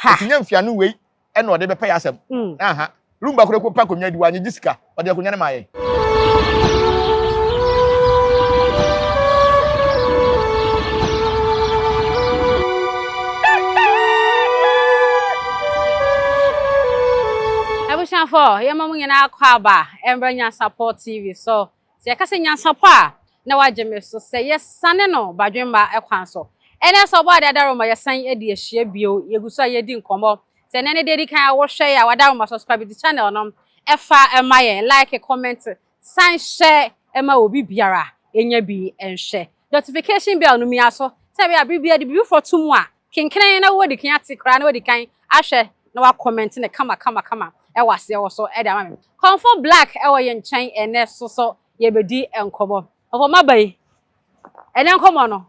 Ha. Ɛti nyɛ mfiano wei ɛna ɔde bɛpɛ yɛ asɛm. Aha. Lumba koro kɔ pa akonnwa di wa nye gye sika. Ɔde akonnwa no ma yɛn. Abusuafo, yɛma mo nyinaa akɔ aba ɛmbrɛ Nyansapɔ TV so. Sɛ yɛka sɛ nyansapɔ a, na wagye me so sɛ yɛsane no badwemma kwan so. Ɛnɛ sɛ ɔbɔ ade adaroma yɛsan de ahyia bio, yɛgu so a yɛdi nkɔmmɔ. Sɛ ɛnɛ ne deɛ edi kan a wohwɛ yɛ a wadaroma subscribe to channel no ɛfa ɛma yɛn, like, comment, san hyɛ ɛma obi biara ɛnya bi nhwɛ. Notification bell no mia so sɛ ɛbɛyɛ a bere biara de biribi fɔ to mu a kenkran na wodi kan ate koraa na wodi kan ahwɛ na wa comment ne kama kama kama ɛwɔ aseɛ wɔ so ɛde ama me. Kɔmfo Black ɛwɔ yɛn nkyɛn ɛnɛ so so yɛbɛdi nkɔmmɔ. Ɔfɔ maba yi, ɛnɛ nkɔmmɔ no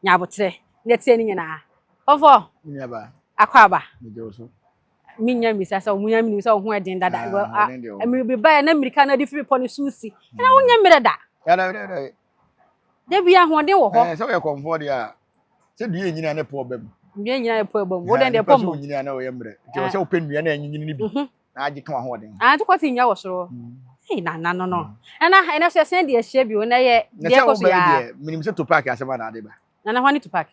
nya abotrɛ na tie ne nyinaa. Kɔmfo Nua akɔ aba. Megye wo so. Menya mmisa sɛ ɔmo nya minim sɛ ɔho ɛden dada. Ah, ɔden deɛ wɔ. Mmiri bi baeɛ na mmirika no ade firi pɔ no so si. Ɛna wonyɛ mmerɛ da. Yada yada yada. Da bi ahoɔden wɔ hɔ. Eh, sɛ woyɛ kɔmfoɔ deɛ a, sɛ dua nyini a ne pɔ ba mu. Nnua nyinaa yɛ pɔ ɛbɔ mu. Wo dɛn deɛ Nipa pɔ sɛ mu. onyini a na ɔyɛ mmerɛ. Nti Eh. ɛwɔ sɛ wopɛ nnua na anyini no bi na agye ka w'ahoɔden. Ah, nti kɔte nnua wɔ soro. Ei, nana no no. Nana, ɛnɛ so yɛsan de ahyia bio na ɛyɛ Na deɛ sɛ ɛkɔ so wobɛyɛ yaa. deɛ, menim sɛ Tupac asɛm a na ade ba. Nana hɔ ne Tupac.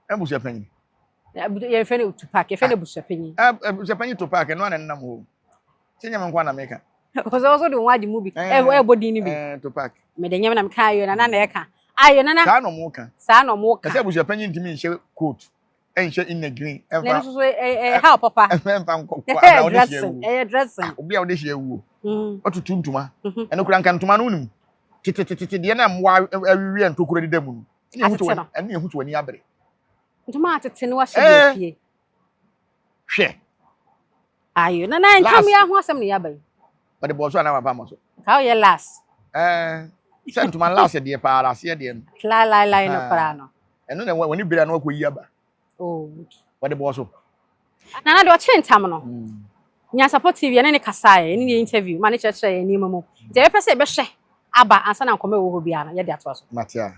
Abusua panyin. Yɛmfrɛ no Tupac, yɛfrɛ no abusua panyin. Abusua panyin Tupac, ɛno ana nenam hɔ. Sɛ nyɛ me nko na meka. Ɔsɛ ɔsɛ de wɔn agye mu bi. Ɛbɔ din no bi. Eh, Tupac. Mede nyɛ me na meka ayo nana na ɛka. Ayo nana. Saa na ɔmo ka. Saa na ɔmo ka. Ɛsɛ abusua panyin ntumi nhyɛ coat, ɛnhyɛ inner green, Na ɛno ɛmfa nso so ɛyɛ ha papa. ɛmfa nkɔ kɔ Ɛyɛ abra wode hyɛ dressing, awuo. ɛyɛ dressing. Obi a wode hyɛ awuo. Ɔtutu ntoma. Ɛno kura nka ntoma no wonim. Tetetete deɛ na mmoa awiwie ntokuro deda mu no. Ɛne ɛhu sɛ Atete w'ani no. ɛne ɛhu sɛ w'ani abere. Ntoma atete no wahyɛ Eh. deɛ fie. Hwɛ. Ayo nana ntam Last. yɛ ho asɛm na yɛaba yi. Ɔde bɔɔ so anaa wamfa ammɔ so. Ka woyɛ last. Ɛɛ sɛ ntoma last deɛ paa aseɛ deɛ no. La la la no Ah. koraa no. Ɛno na w'ani bere a na wakɔyi aba. Oh. Wɔde bɔɔ so. Nana deɛ ɔkye ntam no. Nyansapɔ TV ɛne ne kasaeɛ ɛne ne interview ma ne kyerɛkyerɛ yɛn nneɛma mu. Nti yɛbɛpɛ sɛ yɛbɛhwɛ aba ansa na nkɔmmɔ a ɛwɔ hɔ biara no yɛde atoa so. Matea.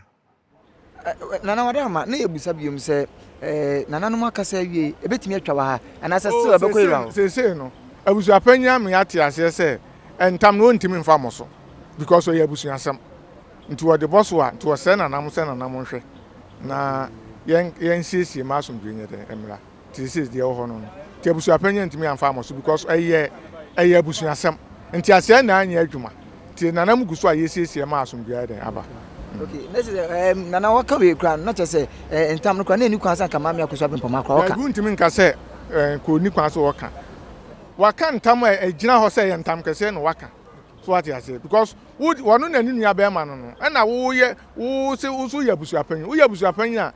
Nana Wadarama, na yɛbusa biom sɛ nananom akasa awie, ɛbɛtumi atwa wɔ ha anaasɛ still ɛbɛkɔ ewura hɔ? Seesei no, abusuapanyin ama yɛate aseɛ sɛ ntam no wɔntumi mfa mmɔ so because ɔyɛ abusuasɛm. Nti wɔde bɔ so a, nti wɔsrɛ nanam sɛ nanam nhwɛ na yɛn yɛnsiesie ma asomdwoe nyɛ dɛn mmra. Nti seesei deɛ ɛwɔ hɔ no no. Nti abusuapanyin antumi amfa ammɔ so because ɛyɛ ɛyɛ abusuasɛm. Nti aseɛ na anyɛ adwuma. Nti nanam gu so a yɛsiesie ma asomdwoe ayɛ dɛn aba. Okay, na kyerɛ sɛ nana wɔka wei koraa no na kyerɛ sɛ ntam no koraa na ɛni kwan sɛ anka maame Akosua Bempɔma koraa ɔka. Daabi, wontumi nka sɛ nka ɔnni kwan sɛ ɔka. Waka ntam a ɛgyina hɔ sɛ ɛyɛ ntam kɛseɛ na waka. So wate aseɛ? Because wo wɔno na ne nua bɛrima no no ɛna woyɛ wo se wo so yɛ abusuapanyin. Woyɛ abusuapanyin a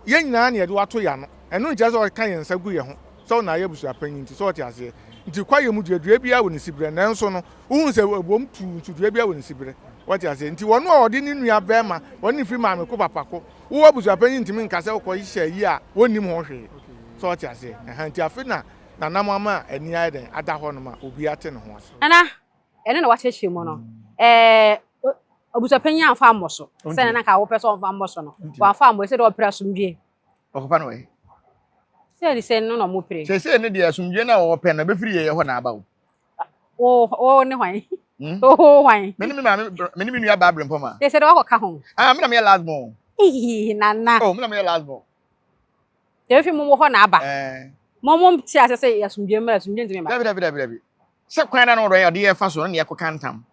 yɛn nyinaa na yɛde wato yɛn ano. Ɛno nkyerɛ sɛ ɔka yɛn nsa gu yɛn ho sɛ wo na ayɛ abusuapanyin nti. So wate aseɛ? Nti kwaeɛ mu dua dua biara wɔ ne siberɛ nanso no wohu sɛ ɛwom tuu nso dua biara wɔ ne siberɛ. Wate aseɛ? Nti wɔno a ɔde ne nua bɛrima wɔne ne firi maame ko papa ko wo abusuapanyin ntumi nka sɛ wokɔ hyehyɛ ayi a wɔnnim ho hwee. So wate aseɛ? Ɛha nti afe na nanam ama ani ayɛ dɛn ada hɔ nom a obi ate ne ho ase. Nana, ɛno na wakyerɛkyerɛ mu no. Ɛɛ abusuapanyin amfa ammɔ so. Sɛ nana nka wopɛ sɛ ɔmfa mmɔ so no. Wamfa ammɔ sɛ deɛ ɔpere asomdwie. Ɔkɔfa no ɛ. Sɛ ɛde sɛ no na ɔmo pere. Seesei ne deɛ asomdwie no a wɔpɛ no ɛbɛfiri yɛyɛ hɔ na aba o. Wo wo ne hwan? Wo hwan? Me ne me maame me ne me nua baa Brempɔma. Sɛ deɛ wakɔka ho. Ah, me na meyɛ last born. Ii nana. Oh, me na meyɛ last born. Deɛ efi mo wɔ hɔ na aba. Eh. Mo mo te ase sɛ asomdwie mmra asomdwie ntumi mma. Dabi dabi dabi dabi. Sɛ kwan na no ɔdɔ yɛ ɔde yɛ fa so no na yɛkɔka ntam.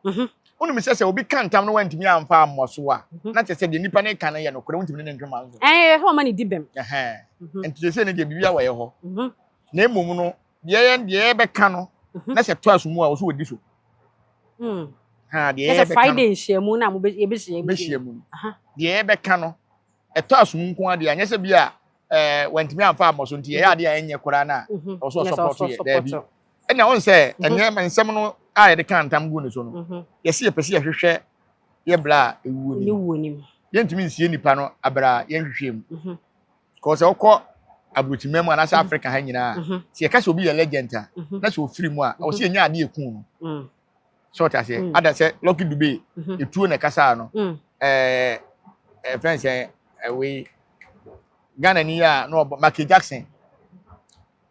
Wonim sɛ sɛ obi ka ntam no wantumi amfa ammɔ so a, na kyerɛ sɛ deɛ nipa no ka no yɛ nokorɛ, wontumi ne no ntwe manso. Ɛɛ, sɛ wɔma ne di bɛm. Ɛhɛn. Nti seesei no deɛ biribi awɔ yɛ hɔ. Na mmom no, deɛ yɛ deɛ yɛbɛka no, na sɛ tɔ aso mu a, ɔso wɔdi so. Ha, deɛ Kyerɛ sɛ yɛbɛka no. Friday nhyiamu na mo yɛbɛhyia mu. Bɛhyia mu no. Deɛ yɛbɛka no, ɛtɔ aso mu nko ara deɛ, anyɛ sɛ bi a ɛɛ wantumi amfa ammɔ so nti yɛyɛ adeɛ a ɛnyɛ koraa no a, ɔso ɔsɔpɔto yɛ. Daabi. Ɛna wɔn sɛ ɛnneɛma nsɛm no a yɛde ka ntam gu ne so no, yɛsi yɛpɛ sɛ yɛhwehwɛ yɛ bla a ɛwuo nim. Yɛntumi nsie nipa no abere a yɛnhwehwɛ mu. Kɔ sɛ wokɔ aburokyima mu anaasɛ Africa ha nyinaa, sɛ yɛka sɛ obi yɛ legend a, na sɛ ofiri mu a, ɛwɔ sɛ yɛnya adeɛ eku no. Sɛ ɔte aseɛ, ada sɛ Lucky Dube, etuo na ɛkasaa no, ɛɛ ɛfɛn sɛ ɛwei Ghana ni a na ɔbɔ Michael Jackson.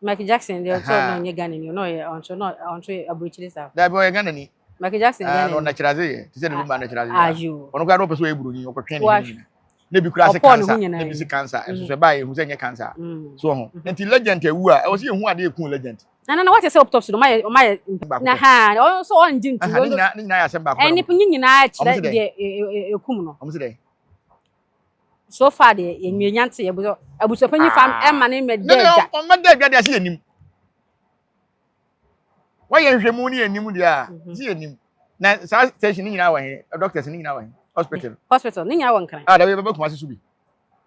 Michael Jackson deɛ ɔtɔ na ɔnyɛ Ghana ni, ɔno ɔyɛ ɔnto na ɔnto yɛ aburokyire saa. Dabi ɔyɛ Ghana ni. Michael Jackson Ghana ni. Ɔno kyerɛdze yɛ te sɛ ne lumba no kyerɛdze yɛ. Ayo. Ɔno koraa na ɔpɛ sɛ ɔyɛ buroni ɔkɔtwɛn ne ho nyina. Na ebi koraa sɛ cancer, na ebi sɛ cancer, nso sɛ ɛbaa yɛhu sɛ ɛnyɛ cancer. So ho. Nti legend awu a, ɛwɔ sɛ yɛhu adeɛ ɛku legend. Na na na wate sɛ autopsy no ɔmayɛ ɔmayɛ na ha ɔno nso ɔngye ntum. Ne nyinaa ne nyinaa yɛ asɛm baako. Ɛne ne nyinaa kyerɛ deɛ ɛkum no. Ɔmo sɛ dɛ. So far deɛ yɛnwie nyante yɛ busɔ abusuapanyin fam ɛma ne mɛ dɛ dwa. Ɔmɛ dɛ dwa deɛ ase yɛ nim. Wɔyɛ nhwɛmu ne yɛ nim deɛ a si yɛ nim. Na saa station ne nyinaa wɔ he doctors ne nyinaa wɔ he hospital. Hospital ne nyinaa wɔ Nkran. Ah dabi ɛbɛbɛ Kumasi so bi.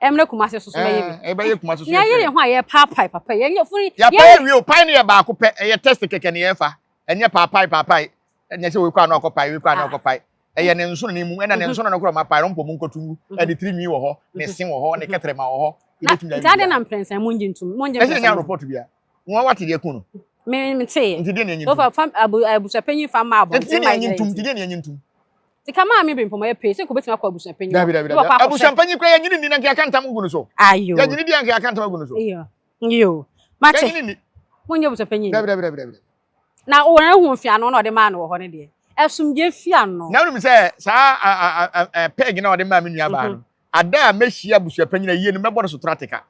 Ɛmrɛ Kumasi so so bɛyɛ bi. Ɛbɛyɛ Kumasi so. Yɛn yɛ ho a yɛ paapae papa yɛn yɛ funu. Yɛpae wie o pae ne yɛ baako pɛ ɛyɛ test kɛkɛ ne yɛ fa ɛnyɛ paapae paapae ɛnyɛ sɛ wei kɔ ano akɔpae wei kɔ ano akɔpae ɛyɛ ne nsono ne mu ɛna ne nsono no korɔ ma pae no mpɔ mu nkɔto ngu ɛne tiri nwi wɔ hɔ ne se wɔ hɔ ne kɛtrɛma wɔ hɔ ebetumi ayɛ nti na mprɛnsa mo ngye ntum mo ngye mprɛnsa ɛsɛ nya report bia wɔn wate deɛ kun no me me te nti deɛ na enyi ntum fa abu abusuapanyin fa ma abɔnten nti deɛ na enyi ntum nti deɛ na enyi ntum ti ka maa mi bi mpɔmɔ yɛ pee sɛ kò betumi akɔ abusuapanyin dabi dabi dabi abusuapanyin kura yɛ nyini ni na nka yɛaka ntam gu no so ayo yɛ nyini di nka yɛaka ntam gu no so iyo iyo mate yɛ nyini ni mo nyɛ abusuapanyin dabi dabi dabi dabi Na wɔn ahu mfeano na ɔde maa no wɔ hɔ no deɛ, asomdwoeɛ mfeano. Na wonim sɛ saa peg na ɔde maa me nuabaa no, ada a mɛhyia abusuapanyin ayie no mɛbɔ no so trateka.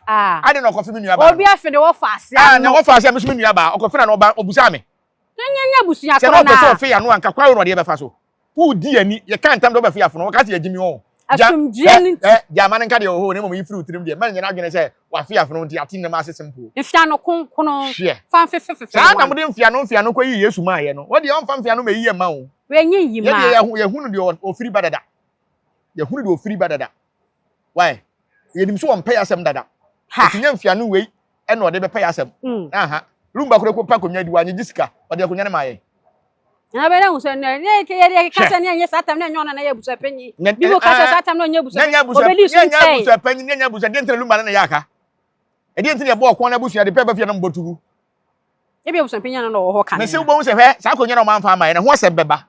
Ah. Ade na ɔkɔfe me nuabaa no. Obi afe de wɔfa ase ano. Na wɔfa ase a me so me nuabaa ɔkɔfe na ɔba ɔbusaa me. Na nyɛ nyɛ abusua korɔ naa. Sɛ na ɔpɛ sɛ ɔfe ano a nka kwan na ɔde bɛfa so. Wodi ani yɛka ntam de wobɛfe afono wɔka sɛ yɛgye mi wɔn. Asomdwoeɛ no nti. Gya ma no nka deɛ wɔ hɔ na mmom yi firi wo tirim deɛ mma no nyɛ n'adwene sɛ wafe afono nti ate nnam ase simple. Mfeano kronkron Hwɛ. fa mfefefefe Saa no na ano. mode mfeano mfeano kɔyii Yesu maeɛ no. Wo deɛ ɔmfa mfeano mmɛyi yɛn mma o. Wei nyɛ nyi Yɛn mmaa. deɛ yɛhu yɛhunu deɛ ɔfiri ba dada. Yɛhunu deɛ ɔfiri ba dada. Why? Yɛnim sɛ ɔmpɛ yɛn asɛm dada. Ha. Nti nyɛ mfeano wei ɛna ɔde bɛpɛ yɛn asɛm. Aha. Lumba kora kɔpɛ akonnwa di wanyegye sika. Ɔde akonnwa no maa yɛn. Na bɛ hu sɛ ne ne ke yɛ ka sɛ ne nyɛ saa tam ne nyɛ ɔno na yɛ abusua panyin. Bi mo ka sɛ saa tam na ɔnyɛ abusua panyin. Obedi so nkyɛn. Nyɛ abusua panyin, nyɛ abusua. Deɛ ntina lumba ne yɛ aka. Ɛdeɛ ntina yɛ bɔ ɔkɔn na abusua de pɛ bɛ fie na mbɔ tugu. Ebi abusua panyin no na ɔwɔ hɔ ka. Mese wobɛhu sɛ hwɛ saa akonnwa na ɔma amfa ama yɛ na ho asɛm bɛba.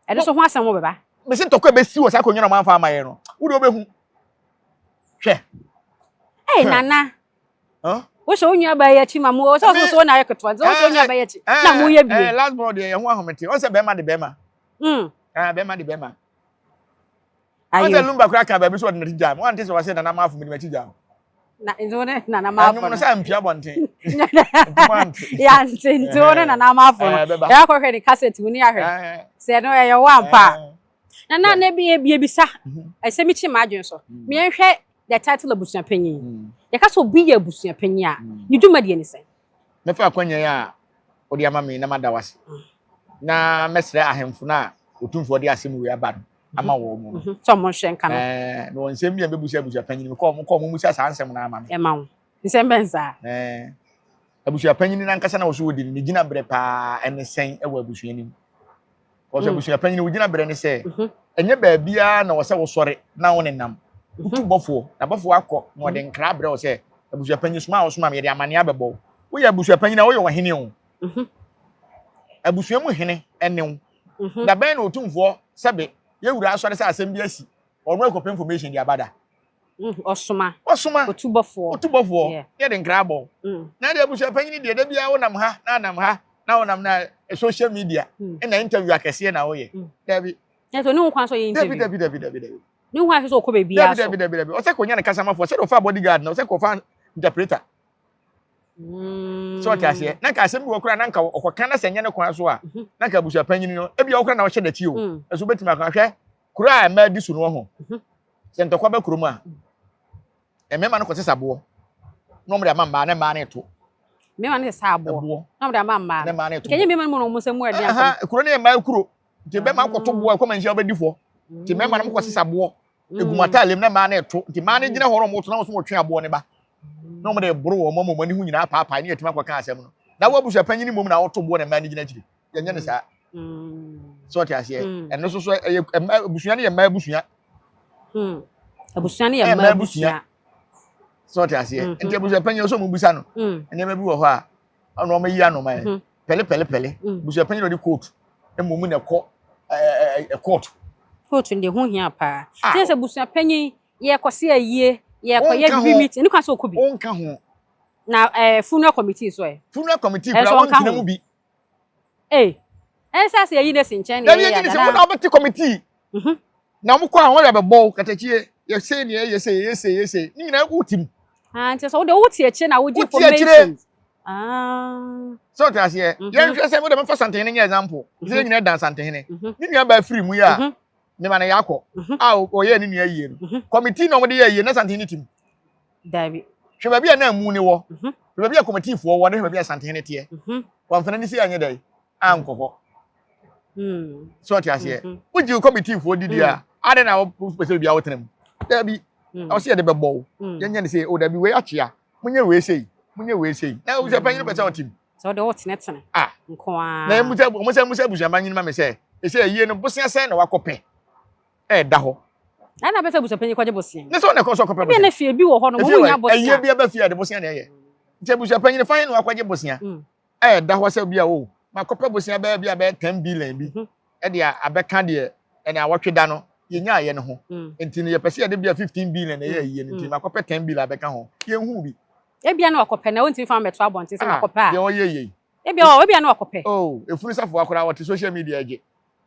Ɛno so ho asɛm wɔ bɛba. Mese ntɔkwa bɛsi wɔ saa akonnwa na ɔma amfa ama yɛ no. Wo de wobɛhu. Hwɛ. Hey nana. Wohyɛ wo nua baa yi akyi ma mo sɛ ɔso so na ayɛ ketewa nti wohyɛ wo nua baa yi akyi na mo yɛ bie. Last born deɛ yɛn ho ahomete ɔn sɛ bɛrima de bɛrima. Ah bɛrima de bɛrima. Ɔn sɛ lumba kura kan baabi so ɔde n'akyi gyaa mi wɔn ante sɛ wɔsɛ nana maafo mi de m'akyi gyaa mi. Na nti wo ne nana maafo no. Ɛnum no sɛ mpia bɔnten. Yante nti wo ne nana maafo no. Yɛ akɔhwɛ ne kasɛt mu ne ahwɛ sɛ ɛno ɛyɛ wo ampa. Nana na ebi ebisa ɛsɛ mi kyi m'adwene so. Miɛnhwɛ The title abusuapanyin. Mm. Yɛka sɛ obi yɛ abusuapanyin a, mm. ne dwumadie ne sɛn? Mɛfa akwanya yi a wode ama me na mada wase. Mm. Na mɛsrɛ ahemfo no a otumfoɔ de asɛm wei aba no ama mm-hmm. wɔn mu no. Mm-hmm. Sɛ ɔmo nhwɛ nka no. Ɛɛ mewɔ nsɛm bi a mɛbusa abusuapanyin mekɔ ɔmo kɔ ɔmo musa saa nsɛm no ama me. Ɛma wo. Nsɛm bɛn saa? Ɛɛ abusuapanyin no ankasa na wɔso wɔdi no ne gyina berɛ paa ɛne sɛn ɛwɔ abusua no mu. Wɔsɛ mm. abusua panyin wo gyina berɛ ne sɛ mhm. ɛnyɛ baabiara na wɔsɛ wosɔre na wo nenam mhm. wotu bɔfoɔ na bɔfoɔ akɔ na ɔde mhm. nkra brɛ wo sɛ abusua panyin soma a wosoma me yɛde amanneɛ abɛbɔ wo woyɛ abusua panyin a woyɛ ɔhene o abusua mu hene ɛne wo da bɛn na otumfoɔ sɛbe yɛwura asɔre sɛ asɛm bi asi ɔno akɔpɛ information de aba da Ɔsoma. Ɔsoma. Otu bɔfoɔ. Otu bɔfoɔ. Yɛ de nkra bɔ. Mm. Na deɛ abusua panyin deɛ da biara wonam ha na anam ha na wonam na eh, social media mm. ɛna interview akɛseɛ na woyɛ. Mm. Dabi. Ɛsɛ ne ho kwan sɛ ɔyɛ interview. Dabi dabi dabi dabi. Ne ho kwan sɛ ɔkɔ baabi ara so. Dabi dabi dabi. Ɔsɛ kɔnya ne kasamafoɔ sɛ ɔfa bodyguard na ɔsɛ kɔfa interpreter. Sɛ ɔte aseɛ na nka asɛm bi wɔ koraa na nka ɔkɔka na sɛ nyɛ ne kwan so a mhm. na nka abusua panyin no ebi a ɔkora na ɔhyɛ n'akyi o. Ɛso bɛtumi akɔ ahwɛ kuro a mmaa di so no wɔ ho. Mhm. Sɛ ntɔkwa ba kurom a, mmarima no kɔsesa boɔ na wɔde ama mmaa na mmaa no reto. Mmarima no sesa aboɔ Ɛboɔ. na wɔde ama mmaa Na mmaa no reto. Kɛnyɛ mmarima no mu na wɔn nsa mu ɛden akɔm. Kuro no yɛ mmaa kuro. Nti mmarima akɔto boɔ ɛkɔm nhyia wɔbɛdi fɔ. Nti mmarima no kɔsesa boɔ egu mu ataale mu na mmaa no reto. Nti mmaa no gyina hɔ na wɔn to na wɔn nso wɔtwe aboɔ no ba. Na wɔn de boro wɔn ama wɔn ani ho nyinaa paapae ne yɛtumi akɔka asɛm no. Na wo abusua panyin mmom na wɔto boɔ na mmaa no gyina akyire. Yɛnyɛ no saa. Sɛ ɔte aseɛ. Ɛno nso so ɛyɛ mmaa abusua no yɛ mmaa abusua. Hmm. Abusua no yɛ mmaa abusua. Sɛ ɔte aseɛ. Mm-hmm. Nti abusua panyin ɔsɛ ɔmo bisa no. Mm. Nneɛma bi wɔ hɔ a ɔno ɔmo yi ano ma yɛ. Mm-hmm. Pɛle pɛle pɛle. Mm. Abusua panyin na ɔde coat. Emu mu na ɛkɔ ɛɛ court. Coat no deɛ ho hia paa. Ah. Sɛ sɛ abusua panyin yɛ kɔ se ayie yɛ kɔ yɛ bibi meeting ɛne kwan sɛ ɔkɔ bi. Ɔnka ho. Na ɛɛ eh, funeral committee so ɛ. Funeral committee kura wɔn ntena mu bi. Ee ɛnsɛ sɛ yɛyi ne si nkyɛn na yɛyɛ adana. Wɔn na wɔbɛte committee. Mhm. Na wɔn kɔ a wɔn yɛ abɛbɔ katakyie yɛsɛ ne yɛ sɛ yɛ sɛ yɛ sɛ ne nyinaa wɔ tim. Ah nti sɛ wode wote akyire na wogye information. Ah. Sɛ ɔte aseɛ mhm. yɛnhwɛ sɛ wode mɛfa santehene nyɛ example sɛ yɛn nyinaa dan santehene mhm. ne nua baa firi mu yi a ne ma no yɛ akɔ a ɔyɛ ne nua yie no committee na wɔde yɛ yie na santehene tim. Dabi. Hwɛ baabi a na amu ne wɔ. Mhm. Hwɛ baabi a kɔmitiifoɔ wɔ ne hwɛ baabi a santehene teɛ. Mhm. Wɔamfa n'ani si anyɛ dɛn ankɔ hɔ. Hmm. So ɔte aseɛ. Mhm. Wogye kɔmitiifoɔ didi a, hmm. adɛn na wopɛ sɛ baabi a wotena mu? Dabi. Hmm. Ɔsɛ yɛde bɛbɔ wo. Yɛnyɛ ne sɛ, o dabi wei akyea. Monyɛ wei sei. Monyɛ wei sei. Na wo sɛ panyin pɛ sɛ ɔte mu. Sɛ wode wotenetene. Ah. Nko ara. Na emu sɛ wɔn sɛ musa abusuamanyin ma me sɛ, ɛsɛ ayie no bosea sɛn na wakɔpɛ. ɛda hɔ. Ɛna bɛ sɛ abusuapanyin kɔgye bosea. Ne sɛ ɔna ɛkɔ so ɔkɔpɛ bosea. Ebi na fie bi wɔ hɔ no wɔn nya bosea. Ɛyie bi ɛbɛ fie ɛde bosea na ɛyɛ. Nti abusuapanyin fa na wakɔgye bosea. Mm. Ɛda hɔ sɛ bi a o makɔpɛ bosea bɛyɛ bi a bɛyɛ 10 billion bi mhm. ɛde abɛka deɛ ɛna awɔtwe da no yɛnya ayɛ no ho. Mm. Nti no yɛpɛ sɛ yɛde bi a 15 billion na ɛyɛ ayie no nti mm. makɔpɛ 10 billion abɛka ho. Yɛnhu bi. Ebia na wakɔpɛ na wontumi fa mmɛto abɔnten sɛ ah, makɔpɛ a. Deɛ ɔyɛ yei. Ebia wɔ ebia na wakɔpɛ. Oh, efunu safoa koraa wɔte social media agye.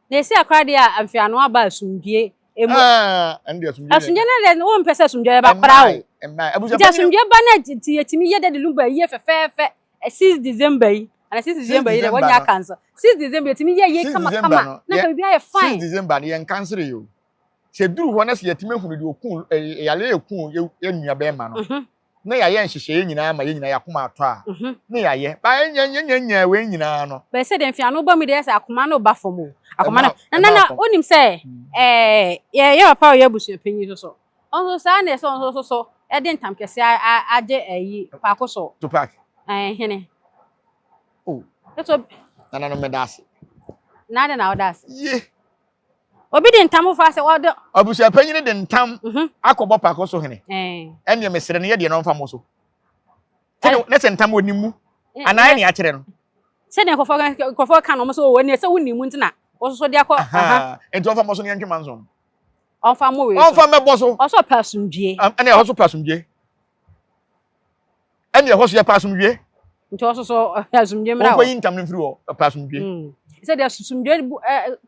Na esi akora deɛ a mfeano aba asomdwie emu. Ah, ɛno deɛ asomdwie. Asomdwie no deɛ wɔn mpɛ sɛ asomdwie bɛba koraa o. Nti asomdwie ba na nti yɛtumi yɛ dɛ de lumba yie fɛfɛɛfɛ 6 December yi ana 6 December yi dɛ wɔnyɛ aka nso 6 December yɛtumi yɛ yie kamakama na nka biribi ayɛ fine. 6 December no yɛn nkansere yi o. Sɛ duru hɔ na sɛ yɛtumi ehunu deɛ okun ɛyɛ yare ekun yɛ nua bɛrima no. Mhm. Na yɛayɛ nhyehyɛeɛ nyinaa ma yɛn nyinaa yɛakoma atɔ a mhm. na yɛayɛ ba yɛnyɛnyɛnyɛ wei nyinaa no. Bɛyɛ sɛ deɛ mfeano ba mu deɛ sɛ akoma no ba fam o akoma no na na wonim sɛ ɛɛ yɛ yɛ papa a ɔyɛ abusua panyin so so ɔnso saa na ɛsɛ ɔnso so so ɛde ntam kɛse agye ɛyi paako so. Tupac. Ɛɛ hene. O. Ɛtɔ. Nana no mɛda ase. Na de na ɔda ase. Ye. Obi de ntam foforɔ asɛ ɔde. Abusuapanyin de ntam mhm. akɔbɔ paako so hene. Ɛnneɛ mesrɛ no yɛ deɛ na ɔmfa mo so. Sɛdeɛ ne sɛ ntam wɔ ne mu anaa ɛne akyerɛ no. Sɛdeɛ nkurɔfoɔ ka no ɔmo sɛ ɔwɔ ɛneɛ sɛ wonni mu nti na wɔsoso de akɔ. Nti ɔmfa mo so ne yɛntwe manson. Ɔmfa mo wei so. Ɔmfa mɛbɔ so. Ɔsɛ ɔpɛ asomdwie. Ɛne ɛhɔ so pɛ asomdwie. Ɛne ɛhɔ so yɛpɛ asomdwie. Nti ɔso so asomdwie mmra hɔ. Wɔnkɔyi ntam no mfiri hɔ, ɔpɛ asomdwie. Mm. Sɛ deɛ asomdwie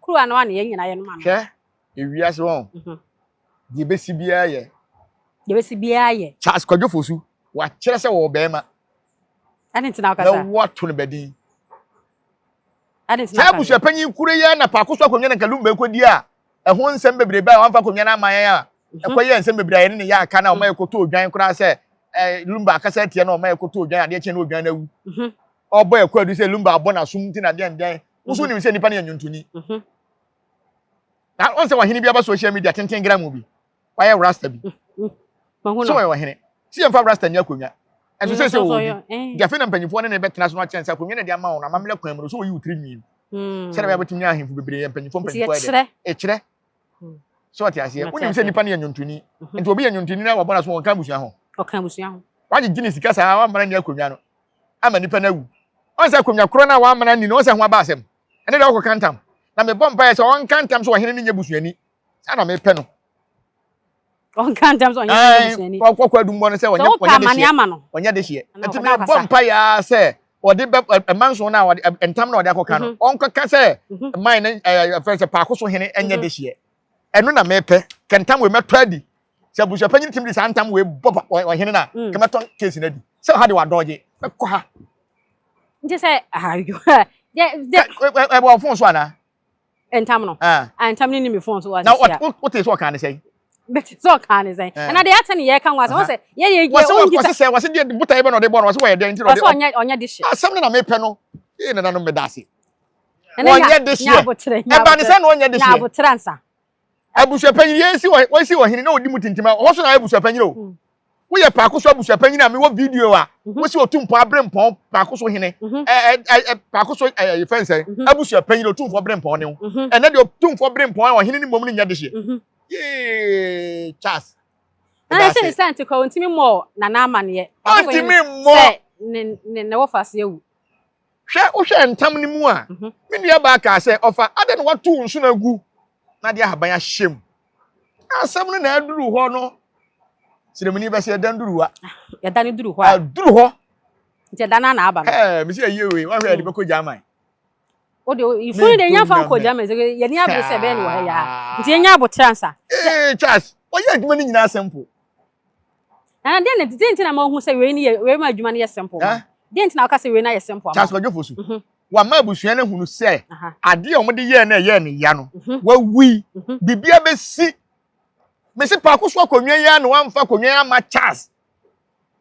kuruwa no ano yɛn nyinaa yɛnom ano. Hwɛ, ewiase wɔn. Mhm. Deɛ ebesi biara yɛ. Deɛ ebesi biara yɛ. Charles Kwadwo Fosu, wakyerɛ sɛ wɔwɔ bɛrima. Ɛne ntina ɔkasa. Na wɔato no bɛdin. Ɛne ntina Saa abusua panyin koro yi na paako so akonnwa na nka Lumba ekodi a ɛho nsɛm bebrebe a wɔamfa akonnwa no ama yɛn a mhm. ɛkɔyɛ nsɛm bebree a yɛne ne yɛ aka na ɔma yɛkɔtɔ odwan koraa sɛ ɛɛ Lumba akasa atia na ɔma yɛkɔtɔ odwan adeɛ kyɛn na odwan no awu mhm. ɔbɔ ɛkɔ adu sɛ Lumba abɔ n'asom nti na deɛn deɛn woso mhm. nim sɛ nipa no yɛ nnwontoni na ɔn sɛ ɔhene bi aba social media tenten gram bi wayɛ rasta bi so ɔyɛ ɔhene si yɛmfa rasta ni akonnwa ɛnso sɛ sɛ ɔwɔ bi nti afei na mpanyinfoɔ ne ne bɛtena so no akyɛn sɛ akonnwa na de ama wɔn amammerɛ kwan mu no so wɔyi wo tiri nwi sɛdeɛ bɛyɛ bɛtumi nya ahemfo bebree yɛ mpanyinfoɔ mpanyinfoɔ yɛ dɛ ɛkyerɛ sɛ ɔte aseɛ wonim sɛ nipa no yɛ nnwontoni nti obi yɛ nnwontoni na wabɔ n'aso wɔnka abusua ho ɔka abusua ho wagyegye ne sika saa wamana ni akonnwa no ama nipa no awu ɔn sɛ akonnwa korɔ no a wamana ni no ɔn sɛ ho aba asɛm ɛne deɛ ɔkɔka ntam na mebɔ mpaeɛ sɛ ɔnka ntam sɛ ɔhene no nyɛ busuani saa na mepɛ no ɔnka ntam sɛ ɔnyɛ busuani ɔkɔkɔ adummɔ no sɛ ɔnyɛ ɔnyɛ dehyeɛ ɔnyɛ dehyeɛ nti mebɔ mpaeɛ ara sɛ ɔde bɛ ɛma nson no a ɔde ntam na ɔde akɔka no mhm. ɔnkɔka sɛ mhm. man no ɛɛ fɛn sɛ paako so hene ɛnyɛ mhm. dehyeɛ ɛno na mepɛ kɛntam wei mɛtɔ adi sɛ abusuapanyin tim de saa ntam wei bɔ ɔhene no a mm. kɛmɛtɔ keesi no adi sɛ ɔha de wadɔgye mɛkɔ ha. Nti sɛ ayo ɛwɔ fon so anaa. Ntam no. Ah. Ntam no ni mi fon so wa sisi a. Na wote sɛ ɔka ne sɛn. Bɛte sɛ ɔka ne sɛn. Ɛna deɛ ate ne yɛ ka ho asɛm wɔsɛ yɛ yɛ yɛ wɔn wɔsɛ sɛ wɔsɛ deɛ botaeɛ bɛ na ɔde bɔ no wɔsɛ wɔyɛ deɛ nti na ɔde wɔsɛ ɔnyɛ ɔnyɛ de hyɛ. Asɛm no na mepɛ no ee nana no meda ase. Ɔnyɛ de hyɛ. Ɛba ne sɛ na ɔnyɛ de hyɛ. Nyabotrɛ ansa. Abusuapanyin yɛn si wɔ wɔsi ɔhene na odi mu tintim a ɔhɔ so na ayɛ abusuapanyin o. Mm. Woyɛ paako so abusuapanyin a mewɔ video a mhm. wosi otumpɔn abere mpɔn paako so hene mhm. ɛ ɛ ɛ paako so ɛ ɛ fɛn sɛn mhm. abusuapanyin otumfoɔ bere mpɔn ne ho. Ɛnɛ deɛ otumfoɔ bere mpɔn a ɔhene ne mmom ne nyɛ de hyeɛ. Yee Charles. Na ɛsɛ ne sɛ nti kɔ ntumi mmɔ nana amaneɛ. Ɔntumi mmɔ. Sɛ ne ne ne wɔfa ase awu. Hwɛ, wohwɛ ntam no mu a, mhm. me nua baa kaa sɛ, ɔfa adɛn na watow nso no agu na de ahaban ahyɛ mu. Asɛm no na aduru hɔ no, sremuni bɛsɛ yɛdan duru hɔ a. Yɛda no duru hɔ a. Aduru hɔ. Nti ɛda no na aba no. Ɛɛ mesi ayie wei wahwɛ yɛde bɛkɔ German. O de ifunu de nya fa nkɔ German sɛ yɛni abere sɛ ɛbɛyɛ no wɔ ha ya. Nti yɛnya abotrɛ ansa. Ee Charles wɔyɛ adwuma no nyinaa simple. Nana deɛ na deɛ nti na ma ohun sɛ wei ni yɛ wei ma adwuma no yɛ simple. Deɛ nti na ɔka sɛ wei na yɛ simple ama. Charles Kwadwo Fosu. Mhm. Wama abusua no hunu sɛ adeɛ a wɔde yɛɛ no ɛyɛɛ ne ya no mhm. wawui mhm. biribi abɛsi mesi paako so akonnwa yi a na wamfa akonnwa yi ama Charles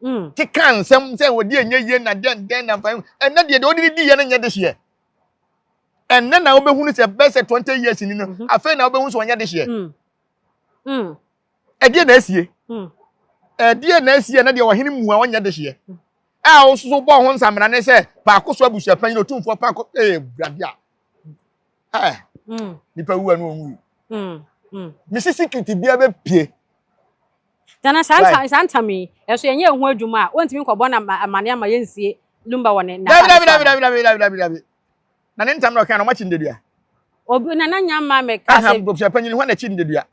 mm. keka nsɛm sɛ wɔde ɛnyɛ yie na dɛn dɛn na mfa ɛnɛ deɛ deɛ wɔde ne di yɛ no nyɛ de hyeɛ ɛnɛ na wobɛhunu sɛ bɛsɛ sɛ 20 years ni no mhm. afei na wobɛhu sɛ ɔnyɛ de hyeɛ mm. mm. ɛdeɛ na asie ɛdeɛ na asie na deɛ ɔhene mu a ɔnyɛ de hyeɛ a wososo bɔ ho nsamena ne sɛ paako so abusua panyin otumfoɔ paako ɛyɛ brade a ɛɛ nipa wu a no ɔnwu mesi secret bia bɛpie Nana saa ntam saa ntam yi ɛso yɛnyɛ ɛho adwuma a wɔntumi nkɔbɔ no amane ama yɛnsie Lumba wɔ ne dabi dabi dabi dabi dabi dabi dabi dabi na ne ntam na ɔka na ɔmakyi ndedua obi nana nya mma me ka sɛ abusua panyin hɔ na akyi ndedua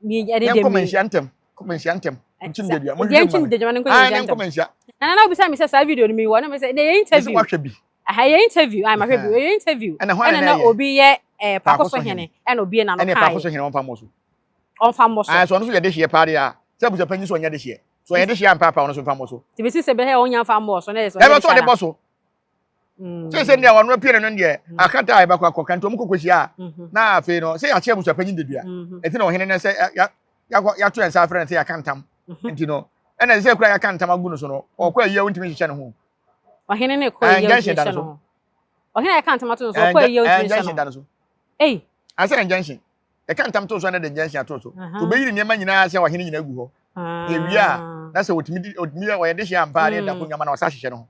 mi ɛne de mi nkɔmɔ ntɛm kɔmɔ nhyia ntɛm nkyi ndedua mo hwehwɛ mu ndedua no nkɔ nhyia ntɛm nhyia nana na obisa mi sɛ saa video no mi wɔ na mi sɛ na yɛ interview wahwɛ bi aha yɛ interview ayi mahwɛ bi yɛ interview ɛna na obi yɛ ɛɛ paako so hene ɛna obi yɛ n'ano kaa yɛ ɛna paako so hene wɔn fa mo so ɔmfa mmɔ so. Ayi so ɔno nso yɛ dehyeɛ paa deɛ a sɛ abusua panyin so ɔnyɛ dehyeɛ so ɔyɛ dehyeɛ ampa apa ɔno nso mfa mmɔ so. Te besi sɛ bɛhɛ ɔnya mfa mmɔ so na yɛ sɛ ɔnyɛ dehyeɛ ɔde bɔ so. Sɛ sɛ nea ɔno apue no no deɛ mm. akata a ɛbɛkɔ akɔka nti ɔmo kɔkɔ hyia a mm-hmm. na afei no sɛ yɛakyɛ abusua panyin dedua mm-hmm. ɛti na ɔhene no sɛ yɛato yɛn nsa afrɛ no sɛ yɛaka ntam mm-hmm. nti no ɛna sɛ kura yɛaka ntam agu no so no ɔkɔ ayie a wontumi nhyehyɛ ne ho. Ɔhene no kɔ ayie a wontumi nhyehyɛ ne ho. Ɔhene a yɛka ntam ato no so ɔkɔ ayie a wontumi nhyehyɛ ne ho. Ei. Asɛ injunction. Yɛka ntam too so ɛna de injunction ato so. So obeyiri nneɛma nyinaa sɛ ɔhene nyinaa gu hɔ. Yɛwie a na sɛ otumi di otumi yɛ ɔyɛ dehyeɛ ampa a ne yɛda akonnwa ma na ɔsa hyehyɛ ne ho.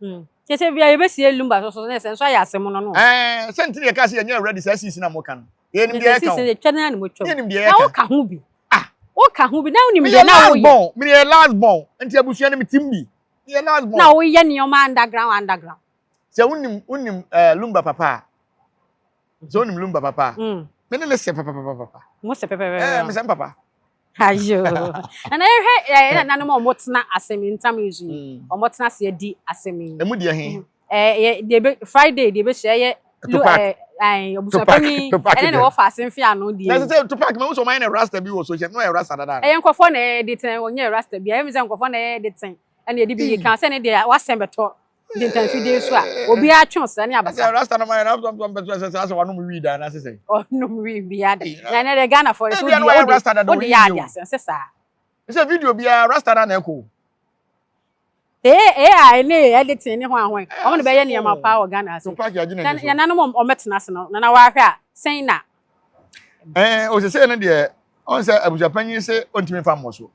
Kyerɛ sɛ bia yɛbɛsie lumba so so na sɛ nso ayɛ asɛm no no. Ɛɛ sɛ nti na yɛka sɛ yɛnyɛ ready saa season a moka no. Yɛnim deɛ yɛka o. Yɛtwa no na motwa. Yɛnim deɛ yɛka. Na woka ho bi. Ah. Woka ho bi na wonim deɛ na woyɛ. Meyɛ last born. Meyɛ last born. Nti abusua no metim bi. Meyɛ last born. Na woyɛ nneɛma underground underground. Sɛ wonim wonim ɛɛ lumba papa a. sɛ wonim lumba papa a mm. me ne ne sɛ papapapapa mo sɛ pɛpɛpɛ ɛɛ me sɛ papa ayo na yɛhwɛ ɛɛ nananom a wɔtena asɛm yi ntam yi so yi mm. wɔtena ase adi asɛm yi emu deɛ he mm. ɛɛ yɛ deɛ ebe friday deɛ ebe hyɛ ɛyɛ lu ɛɛ ɛɛ abusuapanyin ɛne na wɔfa ase mfe ano deɛ na sɛ tupac ma wosɔ ɔman yɛ na rasta bi wɔ social no yɛ rasta dada ɛyɛ nkɔfoɔ na ɛyɛ de tɛn wɔnyɛ rasta bi ɛyɛ mi sɛ nkɔfoɔ na ɛyɛ de tɛn ɛna yɛde bi yɛ kan sɛ ne deɛ wasɛm bɛtɔ de ntamfidie so a obiara twe ɔsra ne abasa. Ɛsɛ rasta no ma yɛn afɔ mpɛ sɛ sɛ asɛ wanom wii da anaasɛ sɛ. Ɔnom wii bia da. Na ɛnɛ deɛ Ghana fɔ so wodi wodi yɛ ade asɛm sɛ saa. Sɛ video biara rasta na na ɛkɔ. Ee AI ne editing ne ho ahoan. Wɔn na bɛyɛ nneɛma paa wɔ Ghana ase. Na yɛnanom ɔmɛtena ase no na na wahwɛ a sɛn na. Ɛɛ osese no deɛ ɔn sɛ abusuapanyin sɛ ɔntumi nfa mmɔ so.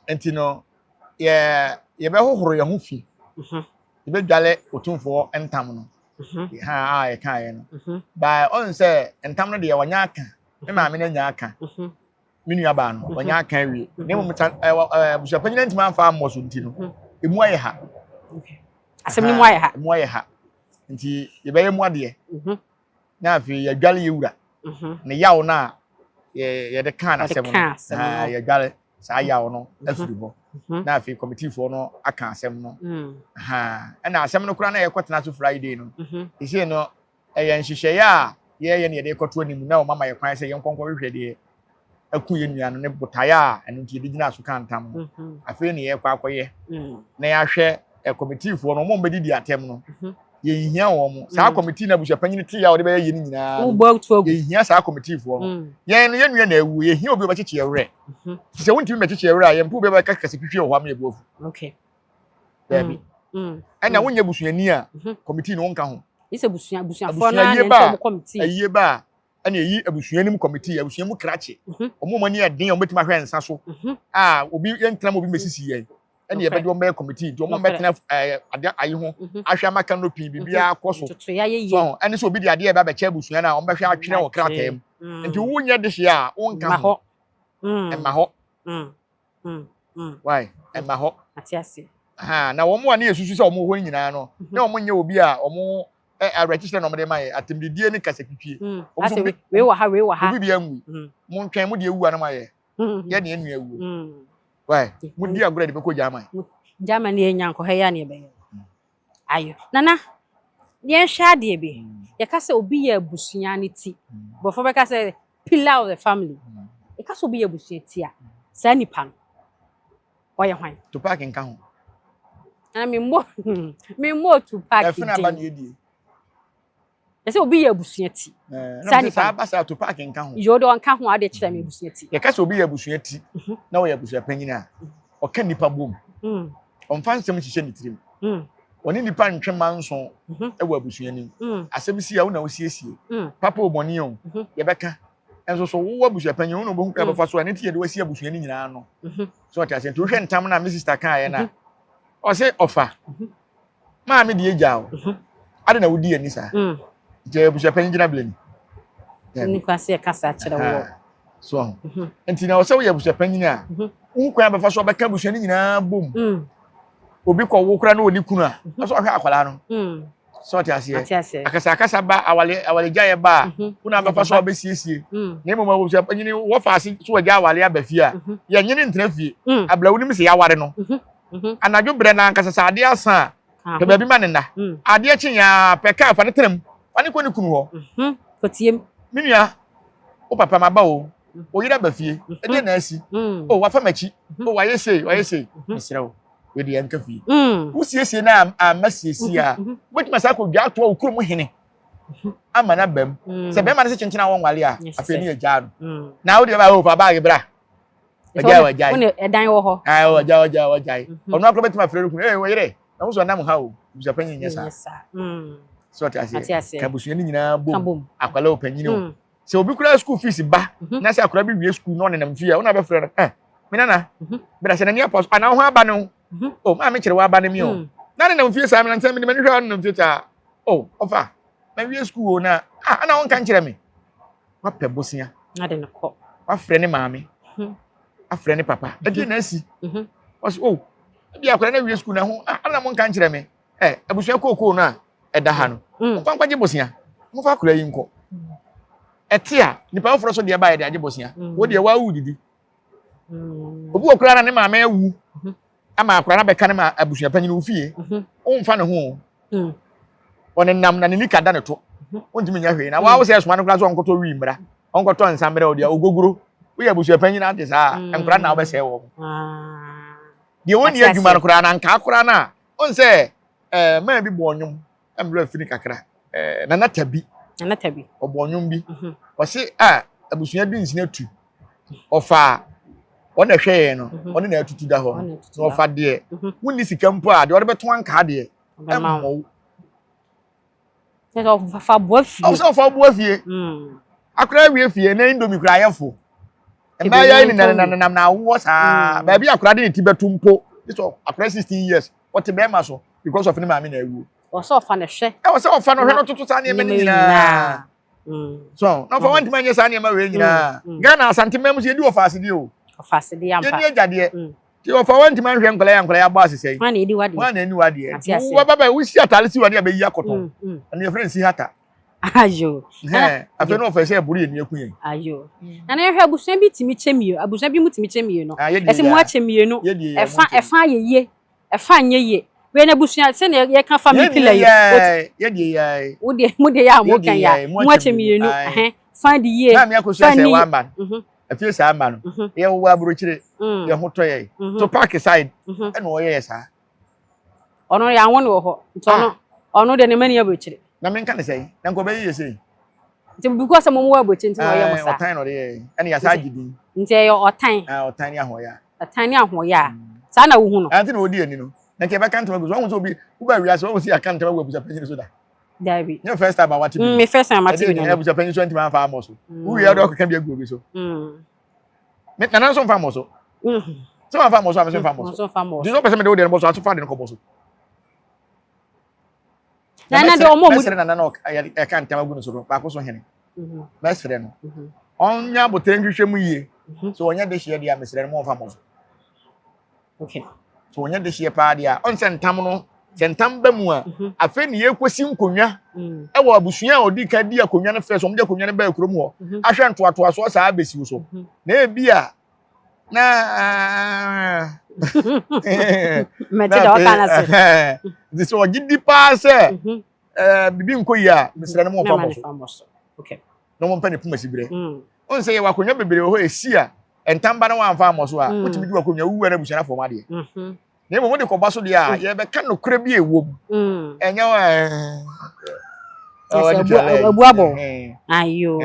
Nti no yɛ yɛbɛhohoro yɛn ho fi mhm. yɛbɛdwale otumfoɔ ntam no mhm. ha a yɛkaeɛ no mhm. by ɔn sɛ ntam no deɛ wɔnya aka me maame no anya aka me nua baa no wɔnya aka awie na mmom abusuapanyin ntumi amfa ammɔ so nti no emu ayɛ ha asɛm no mu ayɛ ha emu ayɛ ha nti yɛbɛyɛ mu adeɛ na afei yɛadwale yɛ wura mhm. ne yaw no a yɛde kaa n'asɛm no yɛadwale saa yaw no mhm. afiri hɔ mhm. na afei kɔmitiifoɔ no aka asɛm no mm. ɛna asɛm no koraa na yɛkɔtena so friday no ɛsei no ɛyɛ nhyehyɛeɛ a yɛyɛ ne yɛde kɔto anim na wɔma ma yɛ kwan sɛ yɛnkɔnkɔhwehwɛ deɛ aku yɛn nua no ne botaeɛ a ɛno nti yɛde gyina so ka ntam no mhm. afei ne yɛkɔ akɔyɛ mm. na yɛahwɛ kɔmitiifoɔ no wɔn bɛdidi atɛm no mhm. yɛnhia wɔn mo saa mm. kɔmitii no abusuapanyin te a wɔde bɛyɛ yɛn nyinaa yɛnhia saa kɔmitiifoɔ no mm. yɛn no yɛn nua na awu yɛhia obi a ɔbɛkyekye yɛn werɛ mhm. sɛ wontumi bɛkyekye yɛn werɛ a yɛn mpo obi a bɛka kɛse twitwi wɔ hɔ ama yɛbu afu daabi ɛna wonyɛ busuani a kɔmitii no wonka ho ayie ba a ɛna eyi abusua no mu kɔmitii abusua mu krakye mhm. wɔn a wɔn ani yɛ den a wɔbɛtumi ahwɛ nsa so mhm. a obi yɛntena mu obi mmɛsisi yɛn ɛna yɛbɛde wɔn bɛyɛ kɔmitii nti wɔn bɛtena ɛɛ ade ayi ho mhm. ahwɛ ama kanopi biribiara kɔ so so ɛne sɛ obi de adeɛ ɛbɛ abɛkyɛ abusua no a wɔn bɛhwɛ atwerɛ wɔ krataa mu nti wonyɛ de hyɛ a wonka ho ɛma hɔ why ɛma hɔ na wɔn a ne yɛ susu sɛ wɔn wɔ hɔ nyinaa no na wɔn nyɛ obi a wɔn ɛ awerɛkyekyerɛ na wɔde ma yɛ atɛmdidie ne kasatwitwie. Mm. Asɛ we wei wɔ ha wei wɔ ha. Obi bia nwui. Mm. Mo ntwɛn mo deɛ ewu anam ayɛ. Mm. Yɛ ne enua ewuo. Mm. Why? Mo di agorɔ de bɛkɔ German. German yɛ nya nkɔhɛ yɛ ne ɛbɛyɛ. Ayo. Nana, yɛnhwɛ adeɛ bi. Yɛka sɛ obi yɛ abusua no ti. Borɔfo bɛka sɛ pillar of the family. Yɛka sɛ obi yɛ abusua ti a, saa nipa no, ɔyɛ hwan? Tupac nka ho. Nana, memmɔ memmɔ Tupac Ɛfene aba din. na yɛdie. Yɛsɛ obi yɛ abusua ti. Saa nipa saa ba saa Tupac nka ho. Yoo de ɔnka ho ade kyerɛ me abusua ti. Yɛka sɛ obi yɛ abusua ti mhm. na ɔyɛ abusua panyin a ɔka nipa bom. Mm. Ɔmfa nsɛm nhyehyɛ ne tirim. Mm. Ɔne nipa ntwe manso mhm. wɔ abusua nim. Mm. Asɛm si a wo na wosiesie. Papa o bɔne o mhm. yɛbɛka. Nso so wowɔ abusua panyin wo na wobɛhu kwan bɛfa so a ne ti yɛde wasi abusua no nyinaa no. So ɔte aseɛ nti wohwɛ ntam no a me sister kaeɛ no a ɔse ɔfa. Maame deɛ gya o. Mhm. Ade na wodi ani saa. Mm. Nti abusuapanyin gyina bere ni. Ni kwan sɛ yɛkasa kyerɛ wɔ. So ho. Mhm. Nti na ɔsɛ woyɛ abusuapanyin a, mhm. wohu kwan bɛfa so ɔbɛka abusua no nyinaa bom. Mm. Obi kɔ wo kora na ɔni kunu a, mhm. ɔsɛ ɔhwɛ akwadaa no. Mm. Sɛ ɔte aseɛ. Akasa akasa ba awale awale gyaeɛ ba a, wo na bɛfa so a ɔbɛsiesie. Na mmom abusuapanyin wɔfa ase so wɔgya awale aba fie a, yɛnyene ntena fie. Ablawu nim sɛ yɛaware no. Mhm. Anadwo berɛ no ankasa sɛ adeɛ asa a, pɛ baabi ma ne nna. Mm. Adeɛ kye yɛn a, pɛ kaa fa ne tena mu. Fa ne kɔ ne kunu hɔ. Mhm. Kɔtie mu. Me nua, wo papa maba o. Mm. Wo yere aba fie. Mhm. Ɛdeɛ na asi. Mm. O, wafa m'akyi. O, wayɛ sei, wayɛ sei. Mesrɛ wo, wei deɛ ɛnka fie. Wosiesie no a amma siesie a, wobɛtumi asa akɔdwa atoa wo kurom hene ama no aba mu. Sɛ bɛrima no sɛ kyenkyen a wɔnwale a, afei ne yɛgyaa no. Na wo deɛ ba o, fa baage bra. Wagyae wagyae. Wone ɛdan wɔ hɔ. Ah wagyae wagyae wagyae. Mhm. Ɔno akora bɛtumi afrɛ no kunu. Ee wɔyere. Na wo nso ɔnam ha o. Abusua panyin nyɛ saa. Mm. So ɔte aseɛ. Ka abusua no nyinaa bom. Akwala o panyin o. Mm. Sɛ obi kura school fees ba mhm. na sɛ akora bi wie school na ɔnenam fie a wona bɛfrɛ no. Eh me nana. Mhm. Bra sɛ n'ani apɔ so anaa wo ho aba no. O maame kyerɛ w'aba no mi o. Mm. Na nenam fie saa me nansa me m'ani hwɛ ɔnenam fie saa. O ɔfa na wie school o na ah ana wonka nkyerɛ me. Wapɛ bosea. Na de no kɔ. Wafrɛ ne maame. Mhm. Afrɛ ne papa. Mhm. Ɛdeɛ na asi. Mhm. Ɔsɛ o oh, ebi akwadaa na wie sukuu na ho ah ana mo nka nkyerɛ me. Ɛ abusua kookoo no a ɛda ha no. Mm. Mo nkwa gye bosea. Mo fa akwadaa yi nkɔ. Ɛte a nipa foforɔ so deɛ ba yɛ de agye bosea. Mm. Wo deɛ wawu didi. Mm. Obi wɔ koraa na ne maame awu. Ama akwadaa no abɛka ne ma abusua panyin wo fie. Womfa ne ho. Mm. Ɔnenam na ne nika da ne to. Mhm. Wontumi nyɛ hwee. Na waa wo sɛ ɛsoma no koraa sɛ ɔnkɔtɔ wii mmra. Ɔnkɔtɔ nsa mmra ɔdeɛ ogogoro. Woyɛ abusua panyin ade saa mm. nkwadaa na wobɛsɛe wɔn. Ah. Deɛ wɔnni adwuma no koraa na nkaa koraa no a ɔn sɛ ɛɛ maa bi bɔ ɔnwom mmerɛ afiri kakra ɛɛ nana tabi. Nana tabi. Ɔbɔ ɔnwom bi. Mhm. Ɔse a abusua bi nsina tu. Ɔfa ɔna ɛhwɛ yɛn no mhm. ɔne na atutu da hɔ no na ɔfa deɛ wonni sika mpo a deɛ ɔde bɛto ankaa deɛ ɛmmɔ wo. Sɛ ɔfa boa fie. Ɔsɛ ɔfa boa fie. Hmm. Akora awie fie na indomie kura ayɛ fo. Mmaa yɛ ne nenam na awoɔ saa. Hmm. Baabi akora de ne ti bɛto mpo. Sɛ akora 16 years ɔte bɛrima so because of ne maame na awuo. Ɔsɛ ɔfa ne hwɛ. Ɛwɔ sɛ ɔfa no hwɛ no toto saa nneɛma no nyinaa. Hmm. So na ɔfa wantumi anyɛ saa nneɛma wei nyinaa. Ghana Asante mmaa mu sɛ yɛdi ɔfa asedeɛ o. Ɔfa asedeɛ ampa. Yɛdi agyadeɛ. Ti ɔfa wantumi anhwɛ nkwadaa yɛ nkwadaa yɛ abɔ asesɛ yi. Hwan na edi wadeɛ? Hwan na edi wadeɛ? Nti wo ba ba wosi ataare si wadeɛ abɛyi akɔtɔn. Mm, mm. Ɛno yɛfrɛ no si hata. Ayo. Hɛn afei na ɔfɛ sɛ ɛboro yɛ nua ku yɛn. Ayo. Na na yɛhwɛ abusua bi tumi kyɛ mmienu abusua bi mu tumi kyɛ mmienu. Ah, Ɛsɛ mu akyɛ mmienu. Ɛfa ɛfa ayɛ yie ɛfa nyɛ yie. Wei na abusua sɛnea yɛka family pillar yi. Yɛdeɛ yɛ. Wo deɛ mo deɛ yɛ a mo kan yɛ a mo akyɛ mmienu. Fa di yie. Maame akosua sɛ wamba no. Afie saa mma no, mhm. yɛ wɔ aburokyire, mhm. yɛ ho tɔ yɛ. Mhm. To park side, ɛna ɔyɛ yɛ saa. Ɔno yɛ anwo no wɔ hɔ, nti ɔno ah. ɔno deɛ ne mma ni aburokyire. Na menka ne sɛn, na nka ɔbɛyɛ yɛ sei. Nti because sɛ mo wɔ aburokyire nti na ɔyɛ mo saa. Ɔtan na ɔde yɛ, ɛna yɛ saa gye din. Nti ɛyɛ ɔtan. Ah, ɔtan ne ahoɔyɛ. Ɔtan ne ahoɔyɛ a, saa na wohu no. Ɛnti na ɔdi ani no, na nka yɛbɛka ntoma gu so, wɔn sɛ obi, wobɛ wiase, wɔn sɛ yɛaka ntoma gu abusuapanyin so da. Dabi. Nye first time a wate bi. Mm, me first time mate bi no. Ɛdeɛ abusuapanyin so ntoma afa amɔ so. Mm. Wowie ɔde ɔkeka bi agu obi so. Mm. Me nana nso mfa mmɔ so. Mm. Sɛ wɔmfa mmɔ so a me nso mfa mmɔ so. Nti sɛ ɔpɛ sɛ mede wo deɛ no bɔ so aso fa de no kɔbɔ so. Nana de ɔmo mɛsrɛ nana na ɛka ntam agu no so no baako so hene. Mhm. Mɛsrɛ no. Mhm. Ɔnya abotire nhwehwɛ mu yie. Mhm. So ɔnyɛ dehyeɛ deɛ a mesrɛ no mo ɔmfa mmɔ so. Okay. So wɔnyɛ dehyeɛ paa deɛ a, ɔn sɛ ntam no, sɛ ntam ba mu a, mhm. afei ne yɛkɔsi nkonnwa mm. ɛwɔ abusua a ɔdi kan di akonnwa no fɛ so, wɔde akonnwa no baa kurom hɔ, mhm. ahwɛ ntoatoasoɔ saa abɛsiw so. Mhm. Na ebi a, na Mɛte deɛ ɔka no ase. Nti sɛ ɔgye di paa sɛ ɛɛ bibi nkɔ yie a, mesrɛ no mo ɔmfa mmɔ so. Na wɔn mpɛ ne poma si berɛ. Wɔn sɛ yɛwɔ akonnwa bebree wɔ hɔ esi a ntam ba na wɔamfa ammɔ so a, wotumi di w'akonnwa wuwu a na abusua no afɔm adeɛ. Na mmom wode kɔba so deɛ a, yɛbɛka nokorɛ bi a ɛwɔ mu. Ɛnyɛ abu abɔ ayo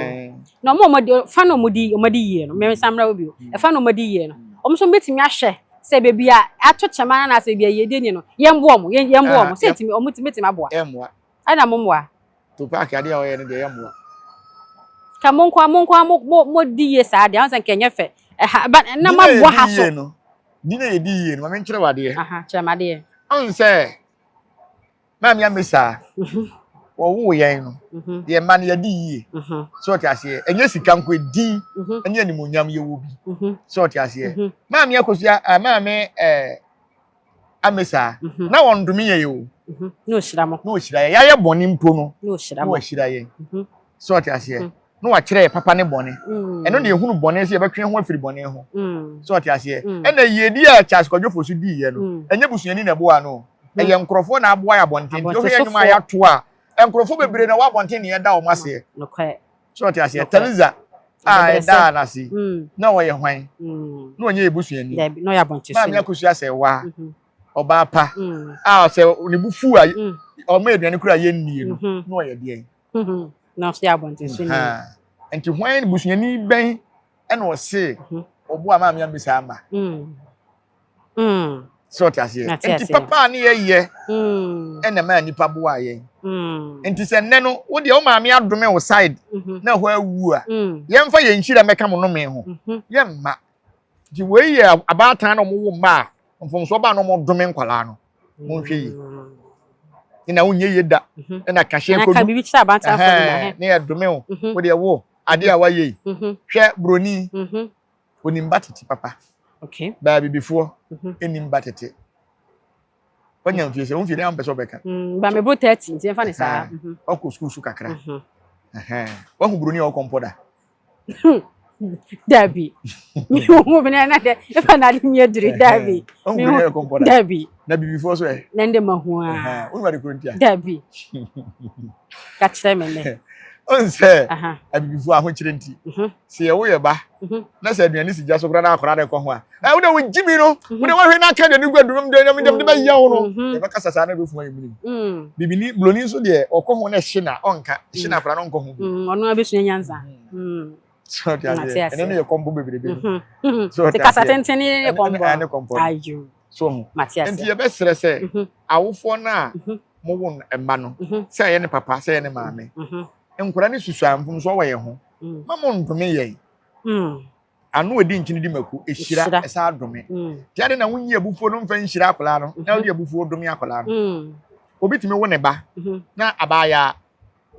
na ɔmo ɔmo fa na ɔmo di ɔmo di yie no mmɛnsa mmra wo bio ɛfa na ɔmo di yie no ɔmo nso betumi ahwɛ sɛ beebi a ato kyɛma na anaasɛ beebi a yie ni no yɛn boɔ ɔmo yɛn yɛn boɔ ɔmo sɛ etumi ɔmo betumi aboa ɛna mo mmoa. Tupac adeɛ a ɔyɛ no deɛ yɛ mmoa. Ka mo nkoa mo nkoa mo mo mo di yie saa deɛ ahun sɛ nka ɛnyɛ fɛ ɛha ba na ma boa ha so. Di na yɛdi yie no ma menkyerɛ wo adeɛ. Aha kyerɛ me adeɛ. Ɔn sɛ maame amesa wɔwoo yɛn no yɛn mma no yɛdi yie sɛ ɔte aseɛ ɛnyɛ sika nko edin ɛne animuonyam yɛwɔ bi sɛ ɔte aseɛ maame akosua maame ɛɛ amesa mhm. na wɔn dome yɛ o mhm. na ɔhyira mo na ɔhyira yɛ yɛayɛ bɔne mpo no na ɔhyira yɛn mhm. sɛ ɔte aseɛ na wakyerɛ yɛ papa ne bɔne mm. ɛno na yɛhunu bɔne sɛ yɛbɛtwe ho afiri bɔne ho mm. sɛ ɔte aseɛ mm. ɛna yiedi a Charles Kwadwo Fosu diiɛ no ɛnyɛ busuani na ɛboa no ɛyɛ nkurɔfoɔ na aboa yɛ abɔnten nti wohwɛ yɛ nnwuma a yɛato a nkurɔfoɔ bebree na wɔ abɔnten na yɛda wɔn aseɛ So ɔte aseɛ? Teliza a ɛdaa n'ase mm. na ɔyɛ hwan? Mm. Na ɔnyɛ ebusuani. Dabi, na ɔyɛ abɔntesoni. Maame Akosua sɛ waa, mm-hmm. ɔbaa pa mm. a sɛ ne bu fu a ɔma aduane kura yɛ nnie no, mm-hmm. na ɔyɛ deɛn? Mm-hmm. Na ɔyɛ abɔntesoni. Nti hwan busuani bɛn ɛna ɔse ɔboa maame ambisa ama? Mm. Sɛ ɔte aseɛ. Nti papa a ne yɛyɛ mm. ɛna maa nipa boa yɛn. Mm. Nti sɛ nnɛ no wo deɛ wo maame adome wo side mm-hmm. na hɔ awu a mm. yɛmfa yɛn nhyira mmɛka mo nome ho. Mm-hmm. Yɛmma. Nti wei yɛ abaatan na wɔwo mma a mfomsoɔ baa na wɔdome nkwadaa no. Monhwɛ yie. Ɛna wonyɛ yie da. Mm-hmm. Ɛna kahyɛ kodu. Ne yɛ dome wo. Wo deɛ wo adeɛ a wayɛ yi. Hwɛ broni. Onim ba tete papa. Okay. Baa bibifoɔ mhm. ba tete. Wanya mfie sɛ womfie dɛ ampɛ sɛ ɔbɛka. Mm, ba meboro 30 nti ɛmfa ne saa. Mhm. Ɔkɔ sukuu so kakra. Mhm. Wahu buroni a ɔkɔ mpɔ da. Dabi. Mehu bi na dɛ ɛfa na ade mi adiri dabi. Wahu buroni a ɔkɔ mpɔ da. Dabi. Na bibifoɔ so ɛ. Na ndɛ mahu a. Wonu ade koro ntia. Dabi. Ka kyerɛ me nnɛ. Ɔn sɛ abibifoɔ ahokyerɛ nti sɛ yɛwo yɛ ba na sɛ aduane si gya so koraa na akwadaa no kɔ ho a ɛ wode wo gyi mi no wode woahwɛ na aka aduane gu aduane mu deɛ de bɛyɛ wo no yɛbɛkasa saa na ɛbɛfu ayɛ mu nim bibini buroni nso deɛ ɔkɔ ho na ɛhye na ɔnka ɛhye na akwadaa no nkɔ ho bi ɔno abɛsua nyansa so ɔte aseɛ ɛno ne yɛ kɔmpo bebrebe no so ɔte aseɛ kasa tenten ne kɔmpo ayo so ho nti yɛbɛsrɛ sɛ awofoɔ no a mowo mma no sɛ ɛyɛ ne papa sɛ ɛyɛ ne maame nkwadaa no susua mfomsoɔ wɔ yɛn ho ma mo ndome yɛn ano edi nkyene di mako ehyira ɛsa adome ti ade na wonyi abufuo no mfa nhyira akwadaa no na wode abufuo dome akwadaa no obi tumi wo ne ba na abaayaa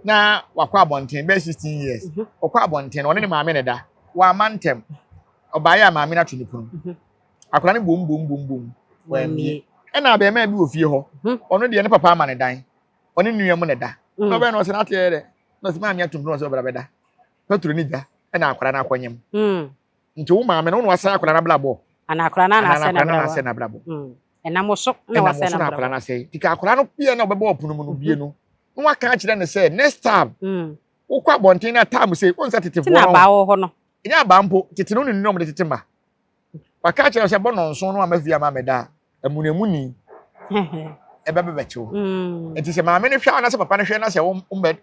na wakɔ abɔnten bɛyɛ 16 years ɔkɔ abɔnten ɔne ne maame ne da wama ntɛm ɔbaayɛ a maame no ato ne pono akwadaa no bom bom bom bom wɔamie ɛna abɛɛmaa bi wɔ fie hɔ ɔno deɛ ne papa ama ne dan ɔne nua mu na ɛda mm. na ɔbɛn na ɔsɛ n'ate yɛ dɛ na ɔsɛ maame atum na ɔsɛ ɔbɛra bɛda petro ne gya ɛna akwadaa no akɔnyem mm. nti wo maame no wo na wasan akwadaa no abrabɔ ana akwadaa no na asɛ n'abrabɔ mm. ɛnam so na wasɛ n'abrabɔ akwadaa no asɛ nti ka akwadaa no bia na ɔbɛbɔ ɔpono mu no bie no na waka akyerɛ no sɛ next time wokɔ abɔnten na time sɛ wonsɛ tetefoɔ no abaa wɔ hɔ no ɛnyɛ abaa mpo tete no ne nua de tete ma Waka akyerɛ sɛ bɔ nɔnson no ama fie ama mɛda a, amunamuni ɛbɛbɛ bɛkye wo. Mm. Nti sɛ maame no hwɛ anaasɛ papa no hwɛ na sɛ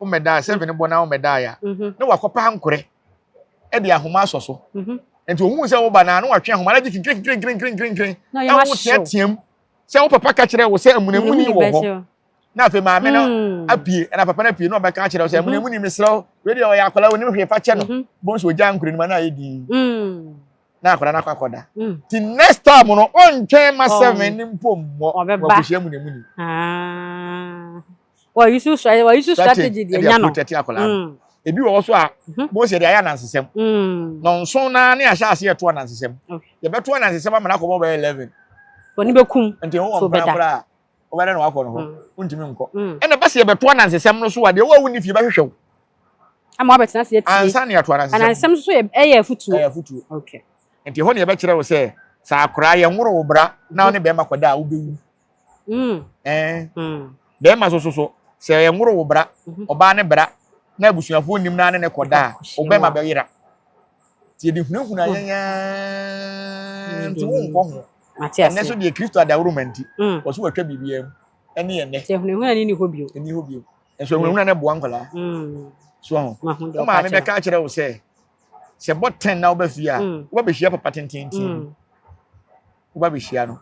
wommɛda a, sɛmfe no bɔ na wommɛda a, mm-hmm. na wakɔpa ankorɛ ɛde ahoma asɔ so. Mm-hmm. Nti ohun sɛ woba na na watwe ahoma no agye kinkirinkirinkirinkirinkirinkiri na woteateam sɛ wo papa ka kyerɛ wo sɛ amunamuni wɔ hɔ. na afei maame no hmm. apue ɛna papa no apue na ɔbɛka akyerɛ wo sɛ ɛmu mhm. ni mesrɛ wo wei deɛ ɔyɛ akwadaa onim hwee fa kyɛ no mhm. bɔn so ogya nkure no ma na ayɛ din hmm. na akwadaa no akɔ akɔda hmm. ti next time no ɔntwɛn ma oh. seven ne mpo mmɔ wakɔhyia mu na mu ni. Ah. wɔyi so strategy deɛ nya no protect akwadaa no ebi wɔ hɔ so a bɔn sɛ deɛ ayɛ anansesɛm nɔnson naa ne ahyɛ ase yɛto anansesɛm yɛbɛto anansesɛm ama no akɔbɔ bɛyɛ 11. wɔn bɛkum nti wɔn wɔ mpena koraa. Wobɛdɛ na wakɔ no hɔ. Mm. Wontumi nkɔ. Mm. Ɛna bɛsɛ yɛbɛto anansesɛm no so a deɛ wo a wonni fie bɛhwehwɛ wo. Ama wabɛtena ase atie. Ansa na yɛato anansesɛm. Anansesɛm nso yɛ ɛyɛ afutuo. Ɛyɛ afutuo. Okay. Nti ɛhɔ na yɛbɛkyerɛ wo sɛ Sɛ akoraa yɛ nworo wo bra na wo ne bɛrima kɔda a wobɛwu. Ɛɛ bɛrima so so so sɛ yɛ nworo wo bra mhm. ɔbaa ne bra na abusuafoɔ nim na ne ne kɔda a wo bɛrima bɛyera. Nti yɛde hunahuna yɛn aa nti wonkɔ ho. Ɛnɛ so deɛ Kristo adaworo ma nti wɔ so wɔatwa biribiara mu ɛne ɛnɛ. Sɛ hunahuna ne ni hɔ bio. Ɛni hɔ bio. Nso hunahuna ne boa nkwadaa. So ho. Wo maame bɛka akyerɛ wo sɛ sɛ bɔ ten na woba fie a mm. woba bɛhyia papa tententen bi mm. woba bɛhyia no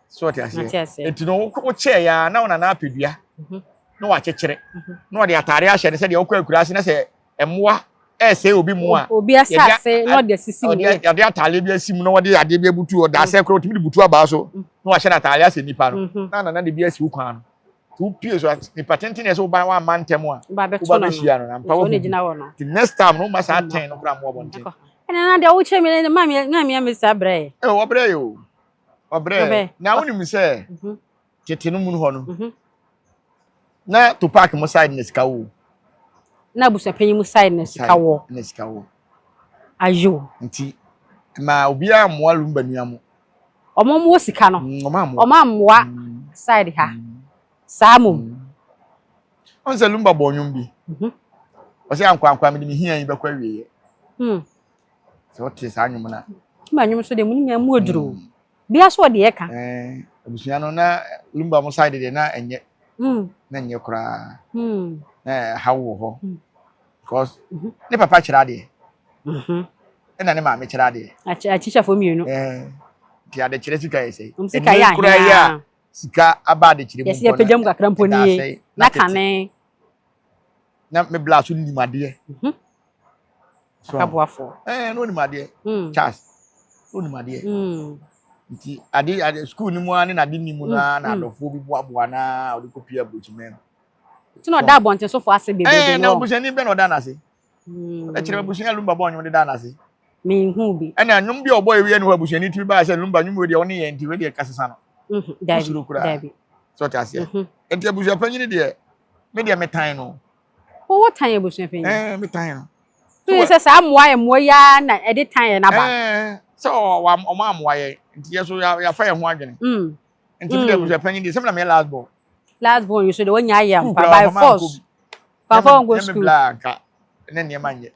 so ɔte aseɛ nti no wokyɛɛ ya na wo nana apɛ dua mhm. na wakyekyere mhm. na ɔde ataare ahyɛ no sɛdeɛ wokɔ akura ase na sɛ mmoa ɛsɛ obi mu a obi asase na ɔde asisi mu ɔde ataare bi asi mu na ɔde adeɛ bi abutu ɔda asɛ koraa ɔtumi de butu abaa so mm. na wahyɛ no ataare asɛ nipa no na nana de bi asi wo kwan no wopie so nipa tenten na ɛsɛ woba wamma ntɛm a woba bɛhyia no na mpa wahu nti next time no woma saa ten no koraa mmoa bɔnten. Ɛna na deɛ wokyerɛ mi no maame maame yɛ me saa brɛ yɛ. Ɛ wɔbrɛ yɛ o ɔbrɛ na wonim sɛ mhm. tete no mu hɔ no mhm. na to park mo side na sika wo. Na abusuapanyin mu side na sika wɔ. Na sika wɔ. Ayo. Nti ma obiara mmoa lumba nua mo. Ɔmo ɔmo wɔ sika no. Ɔmo ammoa. Ɔmo ammoa side ha. Saa mom. Ɔn sɛ Lumba bɔ nnwom bi. Ɔsɛ ankorankora mede me hia yi bɛkɔ awieɛ. Sɛ wote saa nnwom no a. Lumba nnwom so deɛ mu nyinaa mu aduro. Bia so ɔde ɛka. Abusua no na Lumba mo side deɛ na ɛnyɛ. Na ɛnyɛ koraa. Na ɛhaw wɔ hɔ. Because ne papa kyerɛ adeɛ. Ɛna ne maame kyerɛ adeɛ. Akyikyafoɔ mmienu. Nti adekyerɛ sika yɛ sɛ. Sika yɛ ahia. Sika aba adekyerɛ mu mpo no. Yɛsi apagya mu kakra mpo nie. Na kane. Na me bla so nim adeɛ. So. Akaboafoɔ. Ɛɛ na onim adeɛ. Charles onim adeɛ. Nti ade ade sukuu ni mu ara ne n'ade ni mu na na adɔfoɔ bi boaboa na ɔde kɔ pie aburokyiman mu. Nti na ɔda abɔnten sofo ase bebrebe no. Ɛɛ na obusuani bɛ na ɔda n'ase. Ɛkyerɛ abusua Lumba bɔ nnwom de da n'ase. Menhu bi. Ɛna nnwom bi a ɔbɔ ewia ne hɔ abusuani tumi baa sɛ Lumba nnwom wei deɛ ɔne yɛn nti wei deɛ kasesa no. Dabi Wosuro koraa. Dabi. Sɛ ɔte aseɛ. Nti abusua panyin deɛ me deɛ metan no. Wowɔ tan abusua panyin? Ɛɛ metan no. So yɛ sɛ saa mmoa yɛ mmoa yi ara na ɛde tan yɛn aba? Ɛɛ sɛ ɔmo amoa yɛn nti yɛ so yɛafa yɛn ho adwene. Nti me deɛ abusua panyin deɛ sɛ me na meyɛ last born. Last born yi so deɛ wanya ayɛ ampa by force. Papa wɔn school. Nyɛ me nka ne nneɛma nyɛ.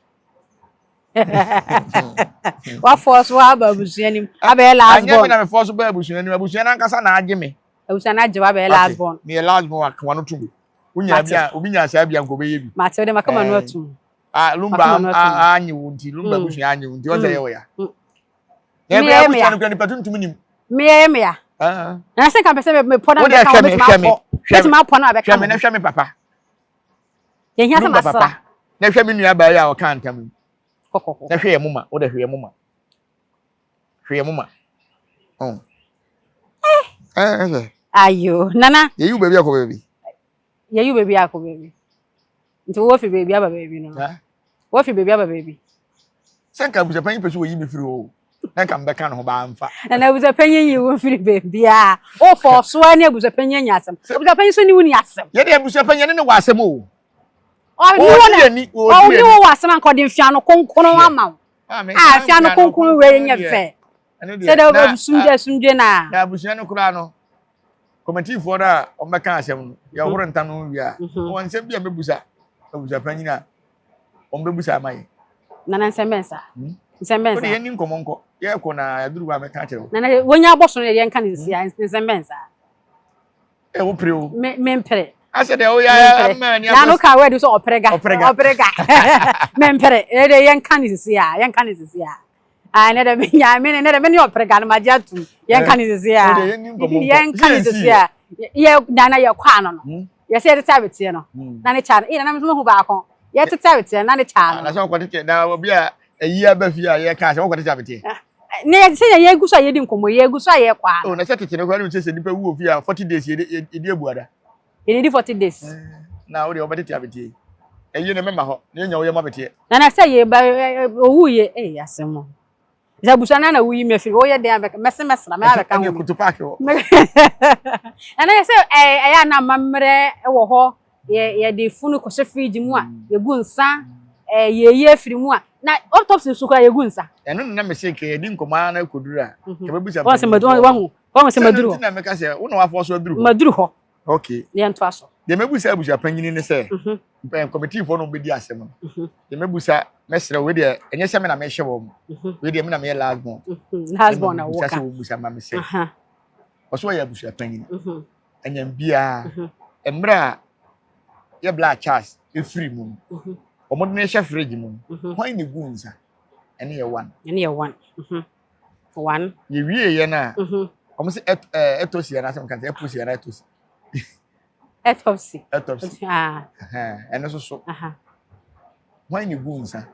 Wa force wa aba abusua nim abɛyɛ last born. Anyɛ me na me force ba abusua nim abusua n'ankasa na agye me. Abusua na agye wa abɛyɛ last born. Me yɛ last born akawa no tum. Wonya bi a obi nya saa bi a nka obɛyɛ bi. Mate wode maka ma no atum. Ah lumba anyi wo nti lumba abusua anyi wo nti ɔsɛ yɛ wɔ ya. Na ɛbɛyɛ abusua no kura nipa tuntum nim. Meyɛ me ya. Na sɛ nka pɛ sɛ mepɔ na mebɛka ho mɛtumi apɔ. Mɛtumi apɔ na mabɛka ho. Hwɛ me na hwɛ me papa. Yɛhia sɛ masra. Na hwɛ me nua baa yi a ɔka ntam yi. Na hwɛ yɛ moma. Wode hwɛ yɛ moma. Hwɛ yɛ moma. Oh. Eh. Eh, eh. Ayo, nana. Yɛyi wo baabi akɔ baabi. Yɛyi wo baabi akɔ baabi. Nti wofi baabi aba baabi no. Wofi baabi aba baabi. Sɛ nka abusuapanyin pɛ sɛ wɔyi me firi hɔ o, na nka mebɛka ne ho baa mfa. Na abusuapanyin yi wo firi baabi a, wofɔ ɔsoa ne abusuapanyin anya asɛm. Abusuapanyin so ne wo ni asɛm. Yɛde abusuapanyin ne ne wɔ asɛm o. Ɔne wo wɔ asɛm anka ɔde mfiano kronkron ama wo. A mfiano kronkron wei nyɛ fɛ. Sɛ dɛ asumdwe asumdwe na. Na abusua no koraa no, kɔmɛtiifoɔ no a wɔbɛka asɛm no, yɛhoro ntam no wie a, wɔn nsɛm bi a mɛbusa abusuapanyin a wɔn bɛbusa ama yɛ. Nana nsɛm bɛn saa? Hmm? Nsɛm bɛn saa? Wode yɛnni nkɔmmɔ nkɔ. Yɛkɔ na yɛduru hɔ a mɛka akyerɛ wo. Nana wonya abɔso no yɛnka ne nsia hmm? nsɛm bɛn saa? Ɛ wo pere o. Me mempere. Asɛ deɛ woyɛ ama ani akɔ. Nanu ka wɛdi sɛ ɔpere ga. Ɔpere ga. Ɔpere ga. Mempere. Ɛde yɛnka ne sisi a yɛnka ne sisi a. Ah, ne de me nya me ne de me ne ɔpere ga no magye atum. Yɛnka ne sisi a. Yɛnka ne sisi a. Yɛ nana yɛ kɔ ano no. Hmm? Yɛsɛ yɛtete abeteɛ no hmm. na ne kya no. Ee nana me hu baako. Yɛtete abeteɛ na ne kya no. Na sɛ wɔkɔtete na obi a ayi aba fie a yɛka sɛ wɔkɔtete abeteɛ. Ah, ne yɛ sɛ yɛ gu so a yɛdi nkɔmmɔ yɛ gu so a yɛkɔ ano. Oh, na sɛ tete no koraa ne sɛ sɛ nipa wu wɔ fie a 40 days yɛdi yɛdi abuada. Yɛdi 40 days. Eh, na wo deɛ wɔbɛtete abeteɛ yi. Ɛyi ne mɛma hɔ na yɛnya wo yɛ ma abeteɛ. Na na sɛ yɛ ba owu yɛ ee asɛm. Sɛ abusua no na woyi me afiri woyɛ dɛn abɛka mɛse mɛsra mɛ abɛka ho. Ɛne paaki hɔ. Ɛna yɛ sɛ ɛyɛ a na amammerɛ wɔ hɔ yɛ yɛde funu kɔhyɛ fridge mu a mm. yɛgu nsa yɛyi afiri mu a na autopsy nso koraa yɛgu nsa. Ɛno na na mese nka yɛdi nkɔmmɔ ara na ɛkɔduru a mhm. nka mɛbisa Wɔn sɛ maduru wahu wɔn sɛ maduru hɔ. na meka sɛ wo na wafɔ so aduru hɔ. Maduru hɔ. Okay. Na yɛntoa so. Deɛ mɛbusa abusuapanyini ne sɛ mhm. mpɛn kɔmitiifoɔ no bɛdi asɛm no. Mhm. Deɛ mɛbusa mɛsrɛ wei deɛ ɛnyɛ sɛ me na mehyɛ wɔn. Wei deɛ me na meyɛ last born. Last born na wɔka. Sɛ wɔbusa ma me sɛ. Ɔso ɔyɛ abusuapanyini. Anyam biara mmerɛ a yɛ bla Charles efiri mu no wɔn de no hyɛ fridge mu no hwan na egu nsa ɛne yɛ one. Ɛne yɛ one. One. Yɛ wie yɛ no a wɔn sɛ ɛt ɛɛ ɛtɔsi anaasɛ nka sɛ ɛposi anaa ɛtɔsi. Ɛtɔpsi. Ɛtɔpsi. Ɛno nso so. Hwan na egu nsa.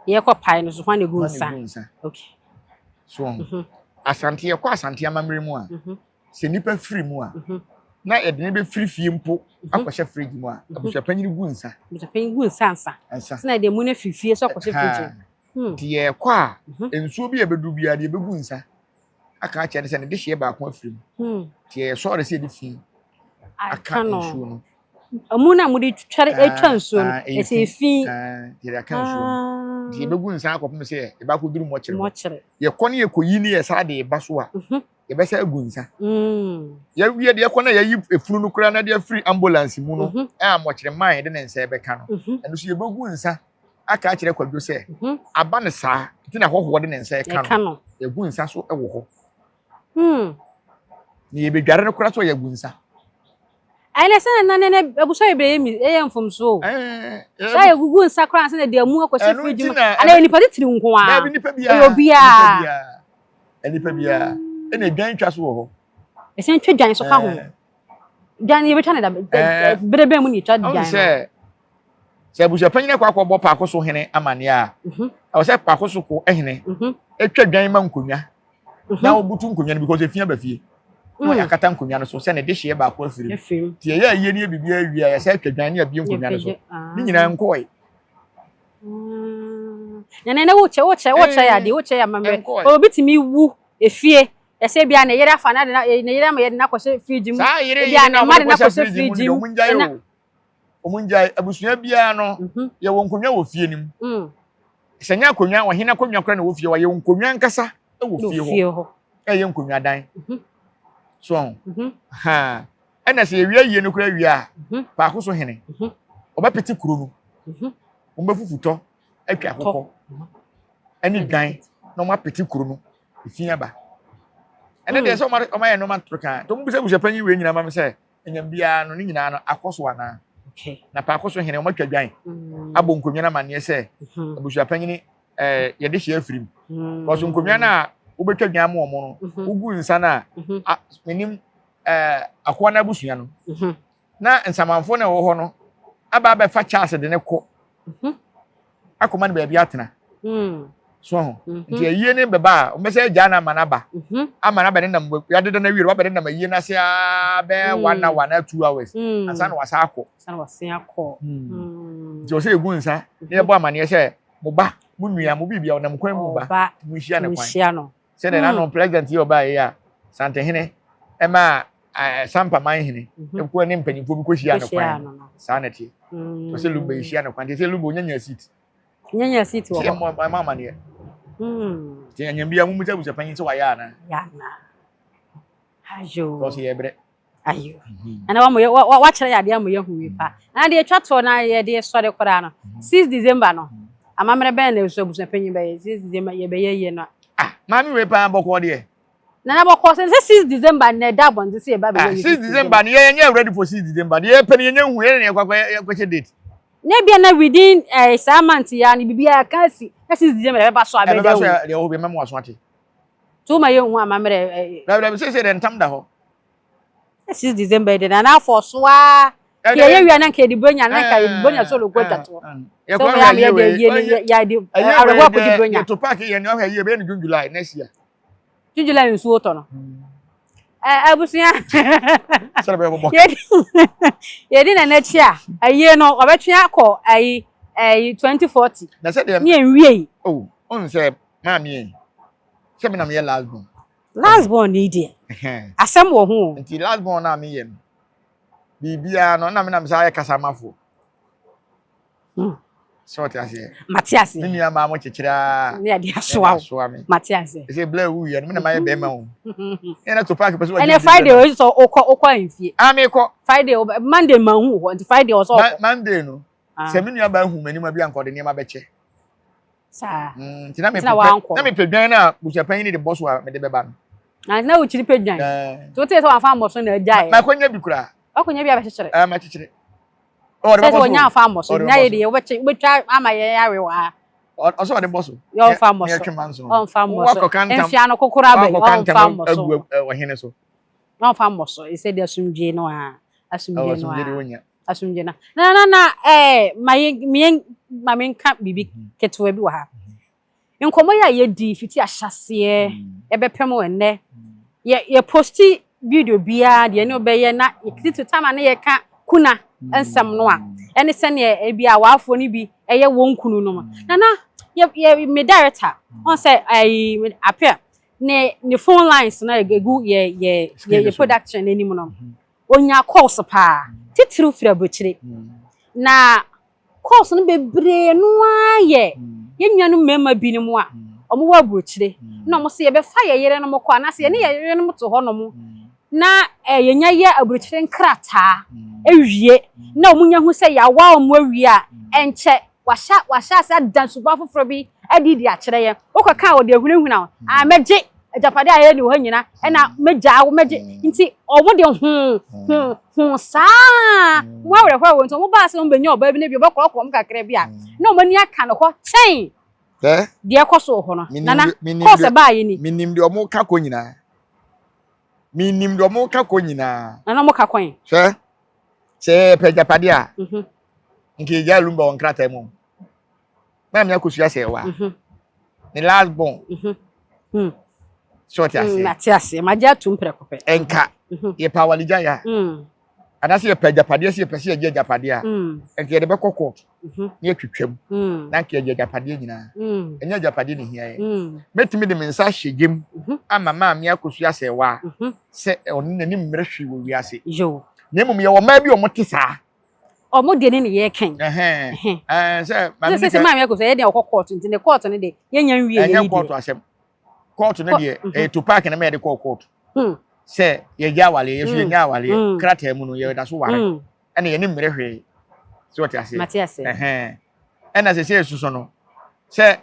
Yɛ kɔ pae no so hwan na egu nsa. Hwan na egu nsa. Okay. So Asante yɛ kɔ Asante amammerɛ mu a. sɛ nipa firi mu a mhm. na yɛde ne bɛfiri fie mpo mhm. akɔhyɛ fridge mu a mhm. abusuapanyin gu nsa. Abusuapanyin gu nsa nsa. Nsa. Sɛ na yɛde mu no firi fie so akɔhyɛ fridge mu. Hmm. Nti yɛkɔ a nsuo bi a ɛbɛduru biara deɛ ɛbɛgu nsa aka akyerɛ no sɛ ne dehyeɛ baako afiri mu. Hmm. Nti yɛyɛ sɔre sɛ yɛde fi aka nsuo no. Ɛmu no a mode tware atwa nsuo no, ɛsɛ efi. Yɛde aka nsuo no. Nti yɛbɛgu nsa akɔpem sɛ yɛbɛakɔduru mɔkyere hɔ. Yɛkɔ ne yɛkɔyi ne yɛsa de ba so a, mhm. yɛbɛsa agu nsa. Yɛwie deɛ ɛkɔ na yɛyi efunu no koraa na de afiri ambulance mu no mhm. a mɔkyere man de ne nsa ɛbɛka no. Mhm. Ɛno so yɛbɛgu nsa aka akyerɛ Kwadwo sɛ aba no saa nti na ahɔhoɔ de ne nsa ɛka no. Yɛgu nsa so wɔ hɔ. Hmm. Na yɛbɛdware no koraa so yɛgu nsa. Ɛnɛ sɛ na nana abusua bebree yɛ mi ɛyɛ mfomso o. Sɛ yɛgugu nsa koraa sɛ na deɛ mu akɔhyɛ fridge mu. Ana yɛ nipa titiri nko ara. Daabi nipa biara. Ɛyɛ obiara. Nipa biara. Ɛna edwan twa so wɔ hɔ. Ɛsɛn twa dwan so ka ho. Dwan yɛbɛtwa ne da bere bɛn mu na yɛtwa dwan no. Sɛ sɛ abusuapanyin akɔ akɔbɔ paako so hene amaneɛ a ɛwɔ sɛ paako so ko hene atwa dwan ma nkonnwa na ɔbutu nkonnwa no because efi aba fie na ɔyɛ akata nkonnwa no so sɛ ne dehyeɛ baako afiri mu nti ɛyɛ ayie ne biribi awie a yɛsɛ atwa dwan ne abie nkonnwa no so ne nyinaa nkɔe. Na na wokyɛ wokyɛ wokyɛ yɛ adeɛ wokyɛ yɛ amammerɛ obi tumi wu efie ɛsɛ bia ne yere afa na ne yere ama yɛde no akɔhyɛ fridge mu saa yere bia yere ne na mma de wɔde no kɔhyɛ akɔhyɛ fridge mu fridge no deɛ mu wɔn ngyae ɛna o wɔn ngyae abusua biara no yɛwɔ nkonnwa wɔ fie no mu sɛ nyɛ akonnwa ɔhene akonnwa koraa na ɛwɔ fie hɔ yɛwɔ nkonnwa ankasa wɔ fie hɔ ɛyɛ nkonnwa dan so ha ɛna sɛ yɛwie ayie no koraa wie a baako so hene ɔbɛpete kuro no wɔn bɛfufu tɔ atwa akokɔ ɛne dwan na wɔn apete kuro no efi aba ɛne deɛ sɛ wɔn ayɛ nneɛma toro kan to wɔn bisa busa panyin wei nyinaa ma mi sɛ ɛnyɛm biara no ne nyinaa no akɔ so anaa na paako so hene wɔn atwa dwan abɔ nkonnwa no amaneɛ sɛ abusua panyin ɛɛ yɛde hyɛ afiri mu kɔso nkonnwa no a wobɛtwa dwan mu wɔn no wogu nsa no a menim ɛɛ akoa no abusua no na nsamanfoɔ na ɛwɔ hɔ no aba abɛfa Charles de ne kɔ akɔma no baabi atena so ho nti ayie ne bɛba a wɔbɛsɛ agyaa no ama no aba ama no abɛne nam yɛadeda no awie wabɛne nam ayie no ase aa bɛɛ one hour na 2 hours ansa na wasa akɔ nti ɔsɛ yɛgu nsa na yɛbɔ amanneɛ sɛ mo ba mo nua mo biribia ɔnam kwan mu ba mo nhyia ne kwan sɛdeɛ n'ano president yi ɔbaa yi a santehene ɛma sampaman hene ɛkɔ ne mpanyinfoɔ bi kɔhyia no kwan saa na ɛteɛ ɔsɛ Lumba yɛhyia no kwan nti sɛ Lumba ɔnyanya seat. Nyanya seat wɔ hɔ. Ɛmɔ ɛmɔ amaneɛ. Nti nyanya bi a mo musa busa panyin sɛ wayɛ ana. Yɛ ana. Ayo. Kɔsi yɛ brɛ. Ayo. Ɛna wɔn yɛ wakyerɛ yɛ adeɛ ama yɛ hu yi pa. Na deɛ etwa toɔ na yɛ de sɔre koraa no. 6 December no. Amammerɛ bɛn na nso abusua panyin bɛyɛ 6 December yɛ bɛyɛ yie no. Ah maame wei paa bɔkɔɔ deɛ. Nana bɔkɔɔ sɛ sɛ 6 December na ɛda abɔnten sɛ yɛba bɛyɛ 6 December no yɛnyɛ ready for 6 December deɛ yɛpɛ no yɛnyɛ hu yɛne ne yɛkɔ akɔhyɛ date. Na ebia na within saa month yi ara no biribiara ka asi na 6 December ɛbɛba so abɛda ɛbɛba so deɛ ɔwɔ bi mɛmo aso ate. To ma yɛnhu amammerɛ. Dabi dabi sɛ sɛ deɛ ntam da hɔ. 6 December yi de na n'afɔ so aa. Kɛ yɛ wia na nka yɛde bronya na nka yɛde bronya solo kɔ atwa toɔ. Sɛ wɔyɛ ama yɛde ayie no yɛde awerɛhoɔ akɔdi bronya. Yɛto park yɛ ne ɔhwɛ ayie bɛyɛ no June July next year. June July nsuo tɔ no. Abusua. Yɛdi na n'akyi a ayie no ɔbɛtwe akɔ ayi ayi 2040. Na sɛ deɛ ne nwie yi. Oh, ɔn sɛ maame yi sɛ mi na mi yɛ last born. Last born ni deɛ. Asɛm wɔ ho. Nti last born na mi yɛ no biribiara no na mi na mi sɛ ayɛ kasamafoɔ. Sɛ ɔte aseɛ. Mate aseɛ. Me nua maa mo kyekyere aa. Ne yɛde asoa wo. Asoa me. Mate aseɛ. Ɛsɛ blɛ wu yɛ no me na mayɛ bɛrima o. Ɛna to paaki pɛ sɛ wɔgye. Ɛnɛ Friday o sɛ okɔ okɔ ahemfie. Ah mekɔ. Friday Monday ma hu hɔ nti Friday ɔsɛ ɔkɔ. Monday no sɛ me nua baa hu m'anim a bi anka ɔde nneɛma bɛkyɛ. Saa. Nti na mepɛ na mepɛ dwan no a busuapanyin de bɔ so a mede bɛba no. Na na wokyiri pɛ dwan. Nti wote sɛ wɔamfa ammɔ so na agyae. Makɔnya bi koraa. Wakɔnya bi abɛkyekyere. Ah makyekyere. Sɛ sɛ wɔnya amfa ammɔ so na yɛ deɛ wobɛkye wobɛtwa ama yɛn awe wɔ ha. Ɔsɛ ɔde bɔ so. Yɛ ɔmfa mmɔ so. Ɔmfa mmɔ so. Mfia no kokoro aba yi ɔmfa mmɔ so. Ɔhene so. Ɔmfa mmɔ so. Ɛsɛ de asomdwie no a asomdwie no a. Asomdwie no. Na na na ɛɛ ma yɛn ma menka biribi ketewa bi wɔ ha. Nkɔmmɔ yi a yɛdi fiti ahyɛaseɛ ɛbɛpem ɛnnɛ, yɛ yɛ posti video biara deɛ ɛne wobɛyɛ na titiri time a na yɛka kuna nsɛm no a ɛne sɛdeɛ ebi a waafoɔ no bi ɛyɛ wɔn kunu nom na na yɛ yɛ me director ɔn sɛ ɛyi apɛ ne ne phone lines na egu yɛ yɛ yɛ yɛ production n'anim no onya calls paa titiriw firi aburokyire na Course no bebree no ara yɛ yɛn nuanom mmarima binom a wɔwɔ aburokyire na wɔn sɛ yɛbɛfa yɛn yerenom kɔ anaasɛ yɛne yɛn yerenom te hɔnom na eh, yɛnya yɛ aburokyire nkrataa awie na wɔn nya hu sɛ yɛawa wɔn awie a ɛnkyɛ wahyɛ wahyɛ ase ada suban foforɔ bi adi de akyerɛ yɛn wokɔka a wɔde ahunahuna wo a mɛgye agyapadeɛ a yɛne wɔ ha nyina ɛna mɛgyaa wo mɛgye nti wɔn de ho ho ho saa ho awerɛhoɔ wɔ nti wɔn baa sɛ wɔn bɛnya ɔbaa bi na bi ɔbɛkorɔkorɔ wɔn kakra bi a na wɔn ani aka no hɔ kyɛn deɛ ɛkɔ so wɔ hɔ no nana kɔɔs ɛbaa yɛ ni. Menim deɛ wɔn ka kɔ nyinaa menim deɛ wɔn ka kɔ nyinaa. Nana wɔn ka kɔn. Hwɛ sɛ yɛpɛ agyapadeɛ a nka yɛgya lumba wɔ nkrataa mu. Maame Akosua sɛ wa. Mhm. Ne last born. Mhm. Mm. Sɛ ɔte aseɛ. Mate aseɛ. Magye atum prɛko pɛ. Ɛnka. Mhm. Yɛpɛ awaregya ya. Mm. Anaasɛ yɛpɛ agyapadeɛ sɛ yɛpɛ sɛ yɛgye agyapadeɛ a. Mm. Ɛnka yɛde bɛkɔ court. Mhm. Na yɛatwitwa mu. Mm. Na nka yɛgye agyapadeɛ nyinaa. Mm. Ɛnyɛ agyapadeɛ na ehia yɛn. Mm. Mɛtumi de me nsa ahyɛ gyam Mhm. ama maame Akosua sɛ wa Mhm. sɛ ɔno n'ani mmerɛ hwee wɔ wiase. Yo. Na mmom yɛwɔ mmaa bi a wɔte saa. Ɔmo deɛ ne ne yɛ kɛn. Sɛ maame sɛ maame akɔ sɛ yɛ deɛ ɔkɔ kɔɔto nti ne kɔɔto ne deɛ yɛnya nwie yɛ ɛnyɛ kɔɔto asɛm kɔɔto ne deɛ mhm. ɛyɛ topaaki na ma yɛde kɔɔ kɔɔto hmm. sɛ yɛgya awaleɛ yɛso hmm. yɛnya awaleɛ hmm. krataa mu no yɛda so ware ɛna yɛne mmerɛ hwee sɛ ɔte aseɛ ɛna sɛ sɛ ɛsusu no sɛ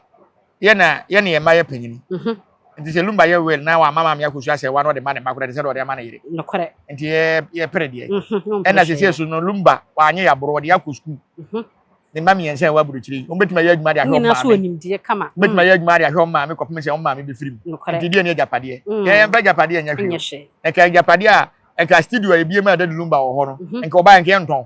yɛ na yɛ ne yɛ mma yɛ panyini mhm. nti sɛ lumba yɛ wel na wama maame akosua sɛ wa na ɔde ma ne mma koraa te sɛ deɛ ɔde ama ne yere nokorɛ nti yɛ yɛ pere deɛ mhm, ɛna sɛ sɛ so no lumba wanyɛ yɛ aboro ɔde akɔ sukuu mhm. ne mma mmiɛnsa ɛwɔ aburokyire yi wɔn bɛtumi ayɛ adwuma de ahwɛ wɔn maame bɛtumi ayɛ adwuma de ahwɛ wɔn maame kɔpem sɛ wɔn maame bɛfiri mu nti deɛ ne agyapadeɛ mm. yɛ yɛmfa agyapadeɛ nyɛ hwee ɛka agyapadeɛ a ɛka studio a ebie mu a dadi lumba wɔ hɔ no nka ɔbaa nka yɛntɔn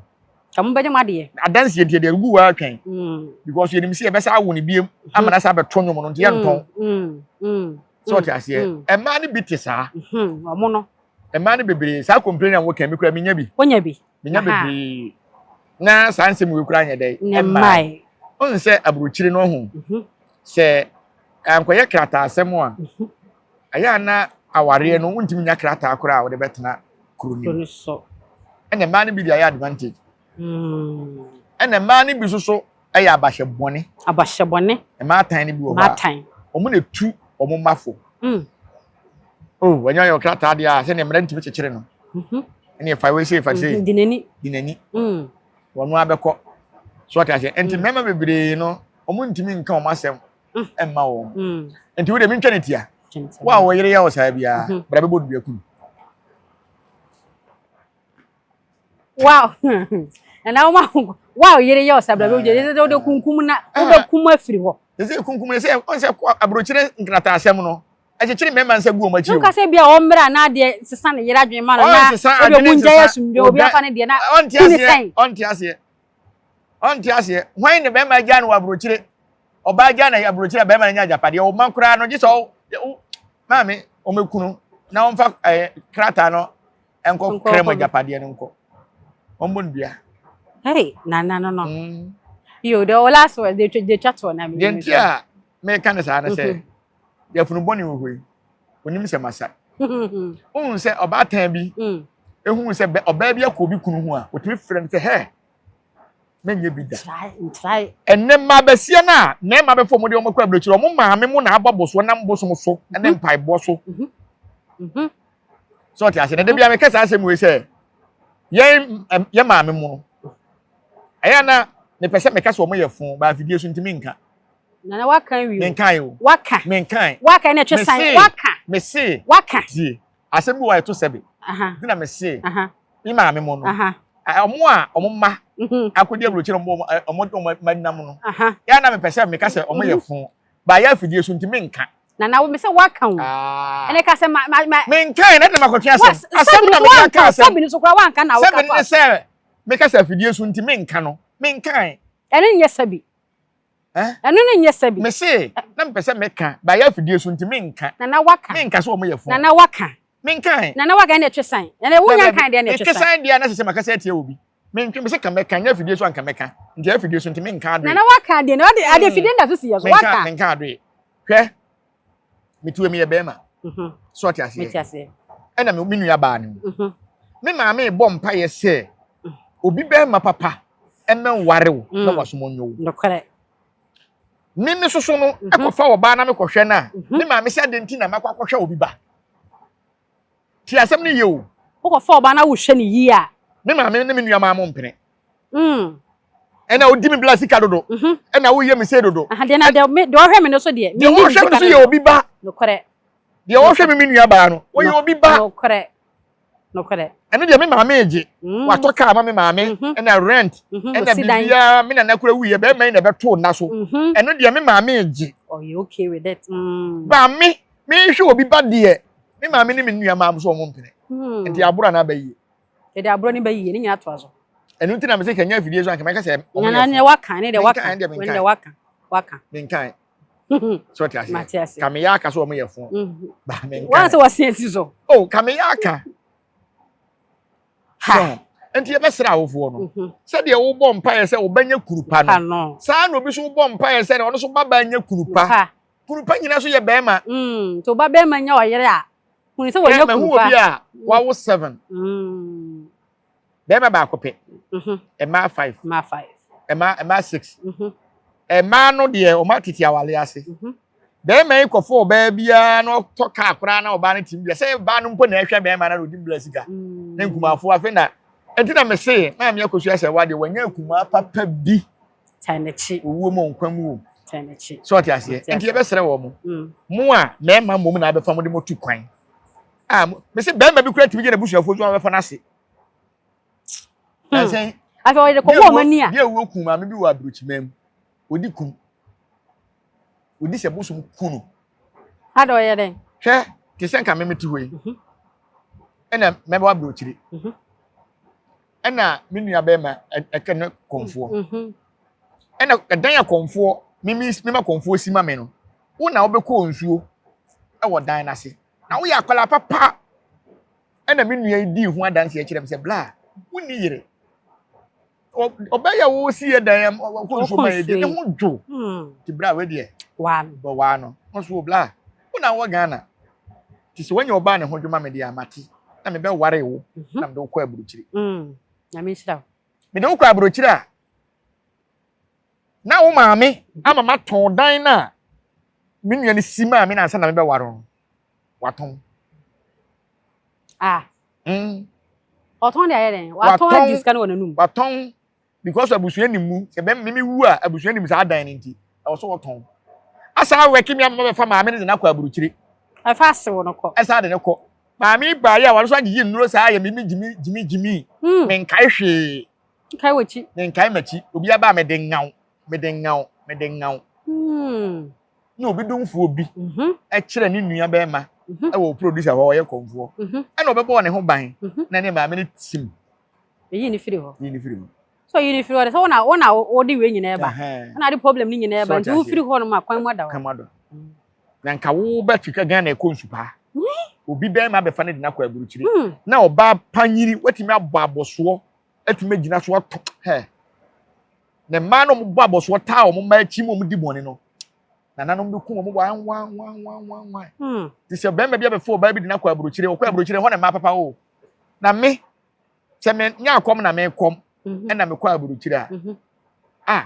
Ka mo bɛgye mo adeɛ. Adanseɛ nti yɛde agu hɔ atwɛn. Mm. Because yɛnim sɛ yɛbɛsa awo no biem ama no asa abɛto nnwom no nti yɛntɔn. Mm. Mm. Sɛ ɔte aseɛ. Mmaa no bi te saa. Mm-hmm. Ɔmo no. Mmaa no bebree saa complain a wɔka mi kura menya bi. Wonya bi. Menya bebree. Na saa nsɛm wei kura nyɛ dɛ. Mmae. Ɔn sɛ aburokyire no ho. Mm-hmm. Sɛ ankɔyɛ krataasɛm a. Mm-hmm. Ɛyɛ a na awareɛ no wontumi nya krataa koraa a wode bɛtena kuro no mu. Ɛna mmaa no bi de ayɛ advantage. Hmm. Ɛna mmaa no bi nso so ɛyɛ abahyɛ bɔne. Abahyɛ bɔne. Mmaatan no bi wɔ hɔ a. Wɔn na etu wɔn mma fo. Mm. Oh, wɔnyɛ ɔyɛ krataa deɛ a sɛdeɛ mmara ntumi kyekyere no. Mhm. Ɛna efa wei sei fa sei. Mhm, di n'ani. Di n'ani. Mm. Wɔn abɛkɔ. So ɔte aseɛ. Nti mmarima bebree no wɔn ntumi nka wɔn asɛm. mma wɔn mm. nti wo de mentwa ne tia wo a wo yere yɛ wo saa biara mhm. bra bɛbɔ dua kum wow ɛna woma wow yere yɛ ɔsa bra bɛbɔ dua sɛ wode kunkum na ah. wobɛkum afiri hɔ sɛ kunkum ne sɛ ɔn sɛ aburokyerɛ nkrataasɛm no ɛkyekyere mmarima nsa gu wɔn akyi o. Nka sɛ bi a ɔmmra na adeɛ sesa ne yere adwene ma no na ebi ɔmo ngyae asomdwe obi afa ne deɛ na ɔnte aseɛ ɔnte aseɛ ɔnte aseɛ hwan ne bɛrima agya no wɔ aburokyire ɔbaa gya na aburokyire a bɛrima no nya agyapadeɛ ɔma koraa no gye sɛ ɔ maame ɔmɛkunu na ɔmfa ɛɛ krataa no nkɔ kra mu agyapadeɛ no nkɔ ɔmmɔ no dua. Hey, na na no no. Mm. Yo, the last word they they chat to na me. Deɛ nti a meka no saa no sɛ mhm. yɛfunu bɔne wɔ hɔ yi onim sɛ masa. Wohu sɛ ɔbaatan bi mm. ehu sɛ ɔbaa bi akɔ obi kunu ho a otumi frɛ no sɛ hɛ. Menyɛ bi da. Ɛnnɛ mmaa basia no a mmarima bɛfa wɔn de wɔn kɔ aburokyire, wɔn maame mo na abɔ bosoɔ nam bosom so ne mhm. mpaebɔ so. Mhm. Mhm. Sɛ ɔte ase na da bi a meka saa asɛm wei sɛ yɛn yɛ maame mu no ɛyɛ na mepɛ sɛ meka sɛ wɔn yɛ fo baa afidie so ntumi nka. Nana waka wi o. Menka yi o. Waka. Menka. Waka ɛna ɛtwe san. Waka. Mese. Waka. Tie. Asɛm bi wɔ a ɛto sɛbe. Nti na mese. Me maame mo no. Ɔmo a ɔmo mma mhm. akɔdi aburokyire ɔmo ɔmo de ɔmo mma nam no. Yɛ na mepɛ sɛ meka sɛ ɔmo yɛ mhm. fo. Ba yɛ afidie so nti menka. Nana wo mesɛ waka o. Ah. Ɛne ka sɛ ma ma ma. Menka yɛ na ɛde makɔtwe asɛm. Asɛm na meka ka asɛm. Sɛbi no so koraa wanka na woka to asɛm. Sɛbi ne sɛ meka sɛ afidie so nti menka no. Menka. Ɛno nyɛ sɛbi. Ɛno ne nyɛ sɛbi. Mese na mepɛ sɛ meka ba yɛ afidie so nti menka. Nana waka. Menka sɛ wɔn yɛ fo. Nana waka. Menka. Nana waka ɛna ɛtwe san. Ɛna wonya nkan deɛ ɛna ɛtwe san. Ɛtwe san deɛ na sɛ sɛ makasa atia obi. Mentwe mese ka mɛka nyɛ afidie so anka mɛka. Nti afidie so nti menka adoe. Nana waka deɛ na ade ade afidie nda so si yɛ so waka. Menka adoe. Hwɛ metuo meyɛ bɛrima. Mhm. So ɔte aseɛ. Mete aseɛ. Ɛna me nua baa ne mu. Mhm. Me maame bɔ mpaeɛ sɛ obi bɛrima papa ɛmɛnware wo na mm. wasom ɔnyɛ wo. Nokorɛ. Me me soso no mhm. ɛkɔfa ɔbaa na mekɔhwɛ no a mhm. me maame sɛ adɛn nti na makɔ akɔhwɛ obi ba. Ti asɛm no yie o. Wokɔfa ɔbaa na wohwɛ no yie a. Me maame ne me nua maa mo mpene. Mm. Ɛna odi me bla sika dodo. Mhm. Ɛna woyɛ me se dodo. Deɛ na deɛ ɔhwɛ me no so deɛ. Deɛ ɔhwɛ me no so yɛ obi ba. Nokorɛ. Deɛ ɔhwɛ me me nua baa no ɔyɛ obi ba. Nokorɛ. Nokorɛ. Ɛno deɛ me maame regye. Mm. Watɔ kaa ma me maame mhm. ɛna rent mhm. ɛna biribiara me nana kura wuyɛ bɛrima yi na ɛbɛto nna so. Mhm. Ɛno deɛ me maame regye. Ɔyɛ okay with it. Mm. Ba me mehwɛ obi ba deɛ me maame ne me nua maa so wɔn mpene. Mm. Nti aboro anaa bɛyie. Yɛde aboro ne bɛyie ne nyinaa toa so. Ɛno nti na mese kanya afidie so anka mɛka sɛ ɔmo yɛ fo. Waka ne deɛ waka ne deɛ waka waka. Menkan. So ɔte aseɛ. Mate aseɛ. Ka meyɛ aka sɛ ɔmo yɛ fo. Mhm. Ba menkan. Wɔn sɛ wɔsi esi so. Oh, ka meyɛ aka. Ha. Nti yɛbɛsrɛ awofoɔ no. Mhm. Sɛdeɛ wobɔ mpaeɛ sɛ wobɛnya kunu pa no. Saa na obi so wobɔ mpaeɛ sɛ ɔno so babaa nya kunu pa. Kunu pa nyina so yɛ bɛrima. Mm, nti wo bɛrima nya ɔyere a, hunu sɛ wɔnya kunu pa. Mahu obi a wawo seven. Mm. Bɛrima baako pɛ. Mhm. Mmaa five. Mmaa five. Mmaa mmaa six. Mhm. Mmaa no deɛ wɔn atete awale ase. Mhm. Bɛrima yi kɔfo ɔbaa biara na ɔtɔ kaa koraa na ɔbaa no ti bi sɛ baa no mpo na ɛhwɛ bɛrima na ɔdi mbla sika. Mm. Ne nkumafo afei na nti na mese maame akosua sɛ wadeɛ wanya akumaa papa bi. Tan n'akyi. Owuo mu nkwa mu o. Tan n'akyi. So ɔte aseɛ. Nti yɛbɛsrɛ wɔn mo. Mm. Mo a mmarima mmom na abɛfa mo de mo tu kwan. A mese bɛrima bi kura tumi gye n'abusuafoɔ so abɛfa n'ase. Hmm. Afei ɔde kɔbɔ wɔn ani a. Bi ewuo kun maame bi wɔ aburokyima mu. Odi kum. Odi sɛ bosom ku no. Ada ɔyɛ dɛn? Hwɛ te sɛ nka meme te hɔ yi. Mhm. Ɛna mɛbɔ aburokyire. Mhm. Ɛna me nua bɛrima ɛkɛ ne kɔnfoɔ. Mhm. Ɛna ɛdan a kɔnfoɔ mimi mema kɔnfoɔ si ma me no. Wo na wobɛkɔ nsuo ɛwɔ dan n'ase. Na woyɛ akwadaa papa. Ɛna me nua yi dii ho adanseɛ kyerɛ me sɛ bla wonni yere. Ɔbɛyɛ wo si yɛ dan ɔkɔ nsuo ma yɛ deɛ ne ho dwo. Hmm. Ti bla wei deɛ. Waa no. Bɔ waa no. Nso bla wo na wɔ Ghana. Ti sɛ wanya ɔbaa ne ho dwo ma me deɛ amate. Na me bɛ ware wo. Mhm. Na me de wo kɔ aburokyire. Mm. Nyame nhyira wo. Me de wo kɔ aburokyire a na wo maame ama matɔn dan no a me nua no si maa me na ansa na mebɛware no watɔn. Ah. Mm. Ɔtɔn de ayɛ dɛn? Watɔn adi sika no wɔ n'anum. Watɔn because abusua nim mu sɛ bɛ mimi wu a abusua nim saa dan no nti ɛwɔ so wɔtɔn. Asa awɛke mi ama bɛfa maame no de no akɔ aburukyire. Ɛfa asew no kɔ. Ɛsa de no kɔ. Maame yi baayɛ a wɔn nso agyegye nnuro saa yɛ mimi gyimi gyimi gyimi. Hmm. Menkae hwee. Nkae w'akyi. Menkae m'akyi. Obi aba a mede ŋaw mede ŋaw mede ŋaw. Hmm. Ne obi domfoɔ bi mhm. kyerɛ ne nua bɛrima mhm. wɔ producer hɔ ɔyɛ kɔnfoɔ mhm. ɛna ɔbɛbɔɔ ne ho ban na ne maame no tim. Eyi ne firi hɔ. Eyi ne firi hɔ. So yi ne firi hɔ de sɛ wɔn na wɔn na wɔde wei nyinaa ba. Ɛna ade problem ne nyinaa ba nti wofiri hɔ nom a kwan mu ada hɔ. Kwan mu ada. Na nka wo bɛ twitwa Ghana ɛkɔ nsu paa. Obi bɛrima abɛfa ne de no akɔ aburukyire. Hmm. Na ɔbaa panyini watumi abɔ abɔsoɔ atumi agyina so atɔ hɛ. Na mmaa no wɔbɔ abɔsoɔ taa wɔn mma akyi mu wɔn di bɔne no. Nananom bi ku wɔn wan wan wan wan wan wan. Hmm. Te sɛ bɛrima bi abɛfa ɔbaa bi de no akɔ aburukyire ɔkɔ aburukyire hɔ na mmaa papa o. Na me sɛ me nya akɔm na me kɔm mhm. ɛna mekɔ aburukyire a. Mhm. Ah.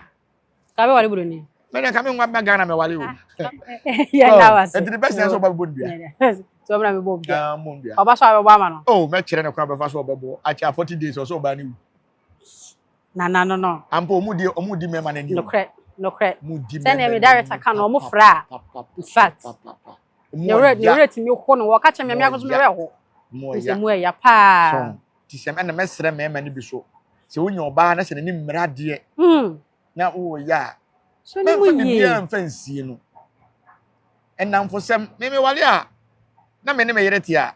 Ka bɛ wale buroni. Mɛ na ka mi nwa bɛ Ghana mɛ wale o. Yɛ na wa se. Ɛti ni bɛ sɛ sɛ ɔba bɛ bɔ ndua. Sɛ ɔbɛna mi bɔ ndua. Ah, mo ndua. Ɔba so a bɛ bɔ ama no. Oh, mɛ kyerɛ ne kwan bɛfa so ɔbɛ bɔ. Akyɛ 40 days ɔsɛ ɔba ne wu. Na na no no. Ampa ɔmu di ɔmu di mɛma n'ani. Nokorɛ nokorɛ. Ɔmu di mɛma n'ani. Sɛnea mi director ka no ɔmo fra a. In fact. Ne werɛ ne werɛ tumi ho no wɔka kyerɛ me me akoso me werɛ ho. Mu ɛya. Mu ɛya paa. So ti sɛm ɛna mɛsrɛ mɛma no bi so. Sɛ wonya ɔbaa na sɛ n'ani mmra deɛ. Na wowɔ yɛ a. So ne mu yie. Mɛmfa biribiara mfa nsie no. Ɛnamfosɛm me me wale a na me ne me yere te a.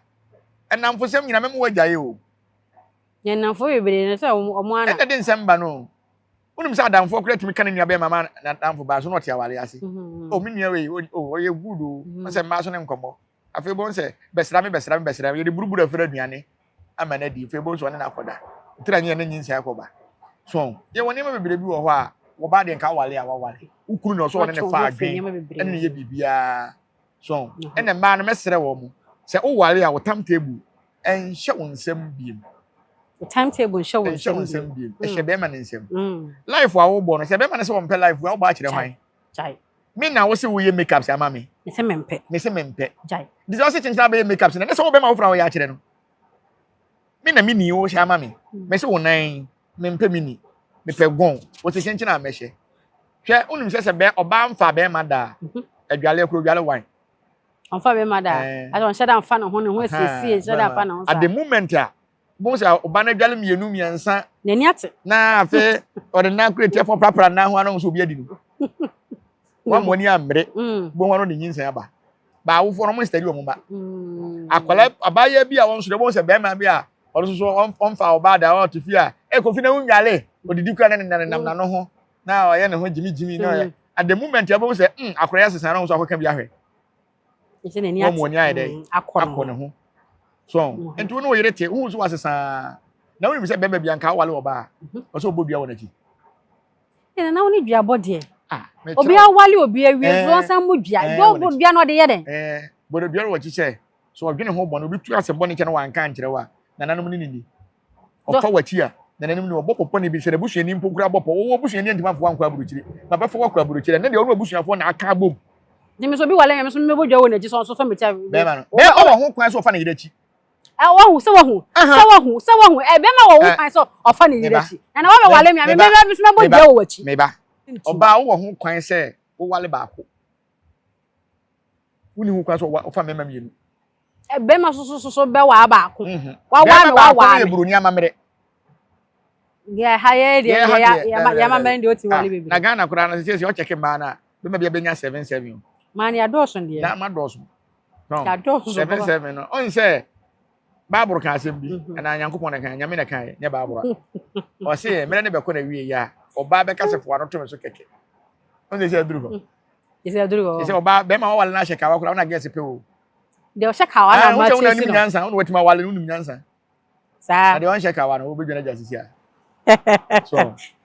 Ɛnamfosɛm nyina mɛma wagyae o. Yɛn nnamfo bebree no sɛ wɔn ana. Ɛna de nsɛm ba no. Wonim sɛ adamfoɔ koraa tumi ka ne nua bɛrima ma n'adamfo baa so na ɔte aware ase. Mm-hmm. Oh, me nua wei, oh, ɔyɛ good o. Mm-hmm. Sɛ mmaa so ne nkɔmmɔ. Afei bohu sɛ bɛsra me, bɛsra me, bɛsra me. Yɛde buruburu afiri aduane ama no adi. Afei bohu sɛ ɔne no akɔda. Tira nyɛ ne nyinsɛn akɔba. So, yɛwɔ nneɛma bebree bi wɔ hɔ a wɔbaa deɛ nka awale a wawale. Wo kunu na ɔsɛ ɔne ne fa adwen ɛne ne yɛ biribiara. So, ɛna mmaa no mɛsrɛ wɔn mo. Sɛ wowale a wo tam table ɛnhyɛ wo nsam biem. Wo time table nhyɛ wo nsam biem. Biem. Ɛhyɛ mm. bɛrima ne nsam. Mm. Life a wobɔ no sɛ bɛrima no sɛ wɔmpɛ life a wobɔ akyerɛ hwan. Gyae. Me na wo se woyɛ makeup sɛ ama me. Me se mempɛ. Me se mempɛ. Gyae. Nti sɛ ɔse kyenkyena bɛyɛ makeup sɛ na sɛ wo bɛrima wofra woyɛ akyerɛ no. Me na me ni wo hyɛ ama me. Mm. Me se wo nan mempɛ me ni. Mepɛ gɔn. Wo se kyenkyena mɛhyɛ. Hwɛ wonim sɛ sɛ bɛ ɔbaa mfa bɛrima da a mhm. adwale akuro dwale wan. Ɔmfa bɛrima da. Ade ɔnhyɛ da mfa ne ho ne ho asiesie nhyɛ da mfa ne ho saa. At the moment a bohu sɛ ɔba no adwale mmienu mmiɛnsa. N'ani ate. Na afei ɔde nan kura tiafo prapra nan ho ano sɛ obi adi no. Wɔn mo ani ammere. Mm. Bohu ano de nyinsɛn aba. Ba awofoɔ no wɔn nsitari wɔn ba. Mm. Akwadaa abaayewa bi a wɔn nso de bohu sɛ bɛrima bi a ɔno nso so ɔmfa ɔbaa da ɔte fie a ekofi na wonwale odidi kura ne nenam n'ano ho na ɔyɛ ne ho gyimigyimi na ɔyɛ mm. at the moment a bɛhu sɛ mm akora yɛ sesa na nso akɔka bi ahwɛ wɔn mu ani ayɛ dɛ mm, akɔ ne ho so mm-hmm. nti wo ne wo yere te wohu so wasesa na wonim sɛ bɛrima bi anka awale ɔbaa mm-hmm. ɔsɛ ɔbɔ dua wɔ n'akyi ɛna na wo ne dua bɔ deɛ ah, obi awale obi awie so eh, ɔsan mu dua eh, bɔ dua na ɔde yɛ dɛn eh, bɔdɔ dua wɔ akyi sɛ so ɔdwene ho bɔne obi tu asɛm bɔne kyɛ no wanka ankyerɛ wo a nananom ne ne ni Ɔfa w'akyi a, na n'anim ne ɔbɔ pɔ bɔne bi sɛ n'abusuani mpo koraa bɔ pɔ. Wɔwɔ abusuani a ntumi amfa wo ankɔ aburokyire. Na bɛfa wo akɔ aburokyire. Ɛnnɛ deɛ ɔne w'abusuafoɔ na aka abom. Nti me nso obi wale me nso mebɔ dwa wɔ n'akyi sɛ ɔnso fa m'akyi a. Bɛrima no. Bɛrima wɔ ho kwan sɛ ɔfa ne yere akyi. Ɛ wahu sɛ wahu sɛ wahu sɛ wahu ɛ bɛrima wɔ ho kwan sɛ ɔfa ne yere akyi. Na na wabɛwale me a me me nso mɛbɔ dua wɔ w'akyi. Meba. Ɔbaa wowɔ ho kwan sɛ wowale baako. Wonni ho kwan sɛ wofa mmarima mmienu. Bɛrima soso so bɛwaa baako. Mhm. Wawaa me wawaa me. Yɛ buroni amammerɛ. Deɛ ha yɛ deɛ yɛ amammerɛ deɛ ɔtumi wale bebree. Na Ghana koraa no sɛ sɛ ɔkyɛke mmaa no a bɛma bi abɛnya 77 o. Maa ne adɔɔso deɛ. Na ma dɔɔso. Adɔɔso. 77 no ɔn sɛ Baabolo ka asɛm bi mhm. anaa Nyankopɔn na kan Nyame na kan nyɛ Baabolo a. Ɔse mmerɛ ne bɛkɔ na wie yɛ a ɔbaa bɛka sɛ foa no to me so kɛkɛ. Ɔn sɛ sɛ aduru hɔ. Sɛ aduru hɔ. Sɛ ɔbaa bɛrima wawale no ahyɛ kawa koraa ɔna gɛs pɛ o. Deɛ ɔhyɛ kawa na ɔma kyesi no. Nim nyansa, ɔna watumi awale no nim nyansa. Saa. Na deɛ ɔnhyɛ kawa no, wobɛdwa no agya sisi a. So,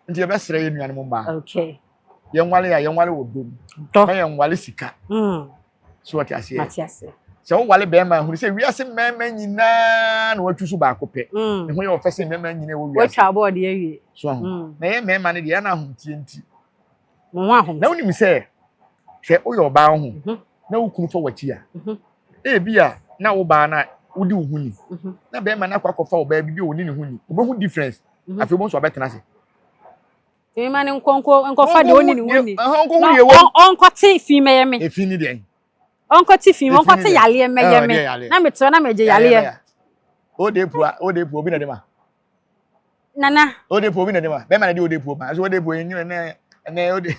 nti yɛbɛsrɛ yɛn nuanom mmaa. Okay. Yɛnwale a yɛnwale wɔ dom. Dɔ. Na yɛnwale sika. Mm. So ɔte aseɛ. Mate aseɛ. Sɛ wowale bɛrima ahunu sɛ wiase mmarima nyinaa na watwi so baako pɛ. Mm. Ne ho yɛ ɔfɛ sɛ mmarima nyinaa wɔ wiase. Watwa abɔɔde awie. So ho. Mm. Na yɛ mmarima no deɛ ɛna ahomteɛ nti. Mo ho ahomte. Na wonim sɛ sɛ woyɛ ɔbaa ho mhm. na wo kunu fa w'akyi a mhm. ebi a na wo baa na wodi wo ho ni mhm. na bɛrima no akɔ akɔfa ɔbaa bi bi a ɔni ne ho ni wobɛhu difference afei wobɛhu sɛ ɔbɛtena ase. Tèmi ne nkɔnkɔ nkɔfa deɛ ɔni ne ho ni na ɔnkɔte fi mɛyɛ me. Efi ni deɛ. Ɔnkɔte fi ɔnkɔte yaleɛ mɛyɛ me na metewa na megye yaleɛ. O de pua o de pua obi na de ma. Nana. O de po obi na de ma. Bɛrima na de o de po ma. So o de po enyi na na o de.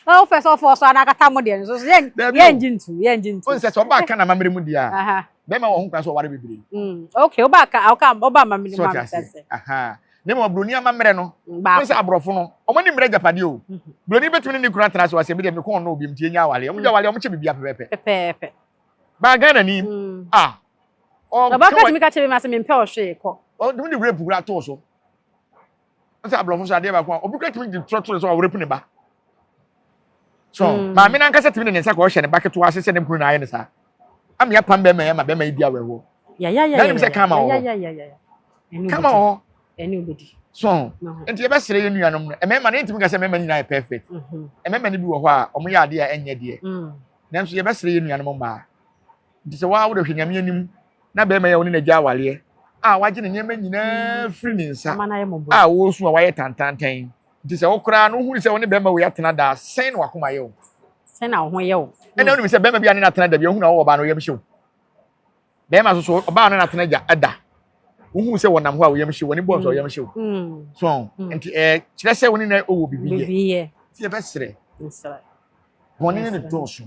O fɛ sɛ ɔfɔ so anakata mo deɛ nso so yɛn yɛn gye ntu yɛn gye ntu. O nsɛ sɛ ɔba aka na amammerɛ mu deɛ a. Bɛrima wɔ ho kwan sɛ ɔware bebree. Mm okay ɔba aka ɔka ɔba amammerɛ mu amammerɛ. Aha. Ne mu broni amammerɛ no. O nsɛ aborɔfo no. Ɔmo ni mmerɛ agyapadeɛ o. Broni bɛtumi ne ne kunu atena so asɛ bi deɛ mekɔn no obi nti enya awale. Ɔmo gya awale ɔmo kyɛ biribi apɛpɛpɛ. Pɛpɛɛpɛ. Ba Ghana ni. Ah. Ɔba ka tumi ka kyerɛ mi ase mempɛ ɔhwee kɔ. Ɔtumi de rape kura too so. Ɔsɛ aborɔfo so adeɛ baako a obi kura tumi de torɔtoro sɛ ɔrape ne ba. So mm. maame nankasa tumi de ne nsa kɔ ɔhyɛ ne ba ketewa ase sɛ ne kunu na ayɛ ne saa. Ama yɛapam bɛrima yi ama bɛrima yi di awerɛhoɔ. Na nim sɛ kama wɔ hɔ. Kama wɔ hɔ. Ɛne obedi. So nti yɛbɛsrɛ yɛn nuanom no, mmarima no yɛntumi nka sɛ mmarima no nyinaa yɛ perfect. Mhm. Mmarima no bi wɔ hɔ a wɔyɛ adeɛ a ɛnyɛ deɛ. Mm. Nanso yɛbɛsrɛ yɛn nuanom mmaa. Nti sɛ waa wode hwɛ Nyame anim na bɛrima yi a wo ne no agya awareɛ a wagye ne nneɛma nyinaa firi ne nsa Ama no ayɛ mmɔbɔ. a wɔresu a wayɛ tantantan. Nti sɛ wo koraa no wohunu sɛ wo ne bɛrima wei atena daa sɛn na wakoma yɛ wo? Sɛn na wo ho yɛ wo? Ɛna wonim sɛ bɛrima bi a ne no atena da bi ohunu a wowɔ ɔbaa no yam hye wo. Bɛrima nso so ɔbaa no natena gya ɛda. Wohunu sɛ wɔnam hɔ a wo yam hye wo, wɔne bɔ nso ɔyam hye wo. Mm. So nti ɛɛ kyerɛ sɛ wo ne no wɔ biribi yɛ. Biribi yɛ. Nti yɛbɛsrɛ. Nsrɛ. Bɔne ne ne dɔɔso.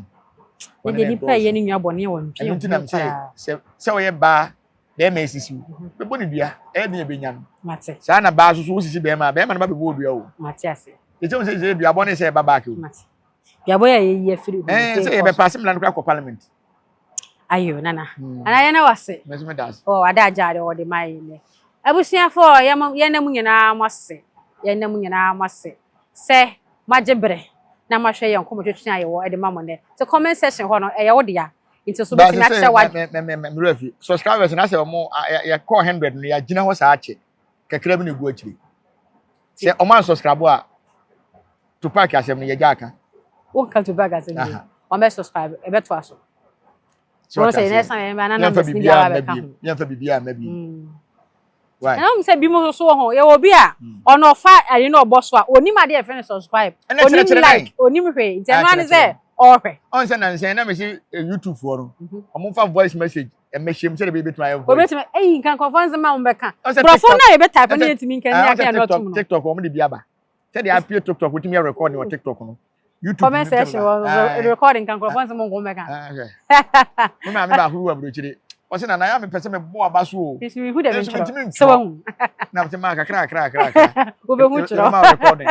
Ne deɛ nipa yɛ ne nua bɔne wɔ ntwe Ɛno nti na sɛ sɛ sɛ ɔyɛ baa bɛrima esisi wo mhm. bɛbɔ ne dua ɛyɛ den ɛbɛnya no. Mate. Saa na baa soso wosisi bɛrima a bɛrima no ba bɛbɔ odua o. Mate ase. Ɛsɛ sɛ sɛ dua bɔ ne sɛ ɛba baaki o. Mate. Duabɔ yɛ yɛyi afiri hɔ. Ɛɛ sɛ yɛbɛpa asɛm na no kora kɔ parliament. Ayo nana. Hmm. Ana yɛn na wase. Mɛsɛ meda ase. Ɔ ada agya de ɔde ma yɛn nɛ. Abusuafoɔ yɛn na mu nyinaa mo ase. Yɛn na mu nyinaa mo ase. Sɛ moagye berɛ na moahwɛ yɛn nkɔmmɔtwetwe a yɛwɔ de ma mo nnɛ. Nti comment section hɔ no, ɛyɛ wo dea. Nti so wobɛtumi akyerɛ w'adwene. Mmerɛ fi subscribers na sɛ ɔmo yɛkɔɔ 100 no yɛagyina hɔ saa akyɛ kakra bi na egu akyire. Sɛ ɔmo ansubscribe a Tupac asɛm no yɛgya aka. Wonka Tupac asɛm bi. Wɔn bɛ subscribe ɛbɛtoa so. Wɔn sɛ yɛn ɛsan yɛn ba na numbers ni bi aba bɛka ho. Yɛnfa biribiara mma bi. Why? Ɛna wɔn sɛ bi mo nso wɔ ho yɛwɔ obi a ɔno ɔfa ɛyi na ɔbɔ so a onim adeɛ yɛfrɛ no subscribe onim like onim hwee nti ɛno ani sɛ ɔrehwɛ. Ɔn sɛ nansɛn na mesi YouTube foɔ no wɔn fa voice message ɛmɛhyɛ mu sɛ de bɛtumi ayɛ voice. Obetumi ɛyi nka nkurɔfoɔ nsɛm a wɔn bɛka borɔfo na yɛbɛ type no yɛntumi nka ne yɛaka ɛno atum no. TikTok wɔn de bi aba sɛdeɛ apue TikTok wotumi yɛ record wɔ TikTok no. YouTube comment section wɔ record nka nkurɔfoɔ nsɛm nko mɛka. Me maame baako bi wɔ aburokyire ɔsɛ nana yɛ mepɛ sɛ mebɔ aba so o. Nso mehu dɛ mentwerɛ sɛ wahu. Na sɛ maa kakra kakra kakra kakra. Wobɛhu twerɛ. Ma recording.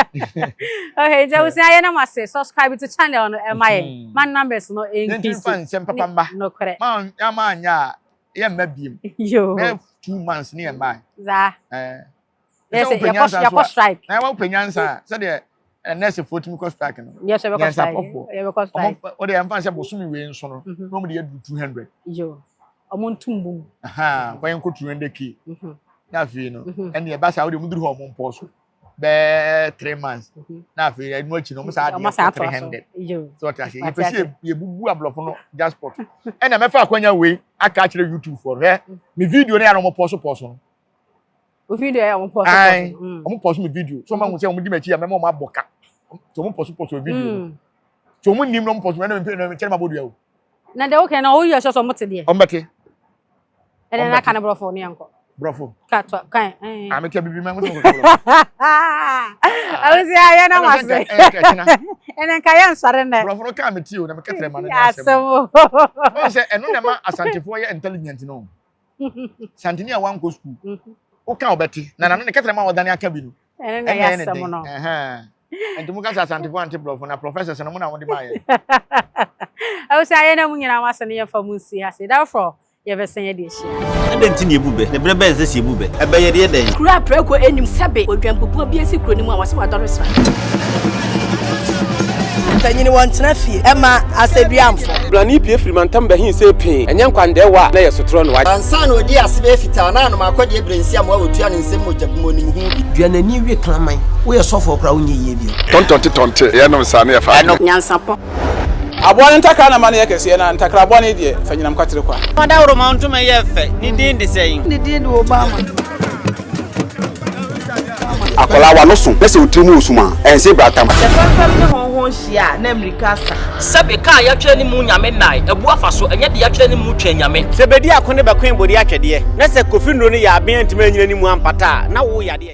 Okay, nti abusua yɛ na mo ase subscribe to channel no ɛma yɛn. Ma numbers no increase. Yɛntumi fa nsɛm papa mma. Nokorɛ. Ma ma anyɛ a yɛ mma biem. Yo. Bɛyɛ 2 months ne yɛ mmaa. Zaa. Ɛɛ. Yɛ sɛ yɛkɔ strike. Na wopɛ nyansa a sɛdeɛ nɛɛsefoɔ tumi kɔ strike no. Yɛ sɛ yɛbɛkɔ strike. Yɛbɛkɔ strike. Ɔmo de ɛmfa sɛ bosome wei nso no na ɔmo de yɛduru 200. Yo. Ɔmo ntum bum. Kɔ yɛn kɔ 200K. Na afei no ɛne ɛba saa wode ɔmo duru hɔ ɔmo mpɔ so bɛɛ 3 months. Na afei ɛno akyi no ɔmo saa adeɛ kɔ 300. So ɔte ase yɛpɛ sɛ yɛbubu aborɔfo no jackpot. Ɛna mɛfa akwanya wei aka akyerɛ YouTube foɔ hwɛ me video no yɛ na ɔmo pɔ so pɔ so no. O video yɛ ɔmo pɔ so pɔ so. Ɔmo pɔ so mi video so ɔmo ahu sɛ ɔmo di m'akyi a mɛma ɔmo abɔ ka so ɔmo pɔ so pɔ so video no so ɔmo nim na ɔmo pɔ so ɛna mɛ mɛ kyɛn ma bɔ dua o. Na deɛ wokɛ na ɔyɛ sɛ ɔmo te deɛ. Ɔmo bɛte. Ɛdɛ na aka ne borɔfo ne yɛnkɔ. Borɔfo. Ka to kan. A mɛ tia bibi mɛ mo sɛ mo kɔ borɔfo. Awusi ayɛ na mo ase. Ɛnɛ nka yɛ nsɔre nɛ. Borɔfo no kaa mi ti o na mi kɛtɛrɛ ma no nyɛ asɛm. Asɛm. Ɔn sɛ ɛno na ɛma asantefoɔ yɛ intelligent no. Santini a wankɔ sukuu woka wobɛte na nano ne kɛtɛrɛ ma wɔdane aka bi no ɛne na ɛyɛ asɛm no nti mo kasa asantefoɔ ante borɔfo na professors no mo na wode maayɛ. Awusi ayɛ na mo nyinaa mo ase ne yɛmfa mo nsi ha se da foforɔ yɛbɛsɛn yɛde ahyia. Adɛn nti na yɛbu bɛ? Na berɛ bɛn na ɛsɛ sɛ yɛbu bɛ? Ɛbɛyɛ deɛ dɛn? Kuro a prako nnim sɛbe odwanbubuo bi asi kuro no mu a wɔse wadɔre sra. Mpanyini wɔntena fie ɛma asɛduamfo. Blani pue firi mantam bɛhe see pee, ɛnyɛ nkwandɛɛwa a na ɛyɛ sotorɔ na wagye. Ansa na odii ase bɛyɛ fitaa na anom akɔdeɛ berɛ nsi amoa wɔtua ne nsam mogya bi mu onim ho bi. Dua n'ani we kraman. Woyɛ sɔfoɔ koraa wonyɛ yie bio. Tɔntɔnte tɔnte yɛnom saa ne yɛfa adeɛ. Nyansapɔ. Aboa no ntakra na ma no yɛ kɛseɛ, na ntakra bɔne deɛ, fa nyinam kwatere kwa. Ɔdawuroma ntoma yɛ fɛ, ne din de sɛn? Ne din de Obama. Akwadaa w'ano so na sɛ wo tiri mu wɔ sum a, ɛnse bratam. Sɛ fɛmfɛm ne hɔnhɔn hyia a, na mmirika asa. Sɛbe kaa yɛatwerɛ ne mu Nyame nnae, abu afa so, ɛnyɛ de yɛatwerɛ ne mu twɛn Nyame. Sɛ bedi ako ne bɛkoe bode atwɛdeɛ, na sɛ Kofi nnuro no yɛ aben antumi anyina ne mu ampata a, na wo yadeɛ.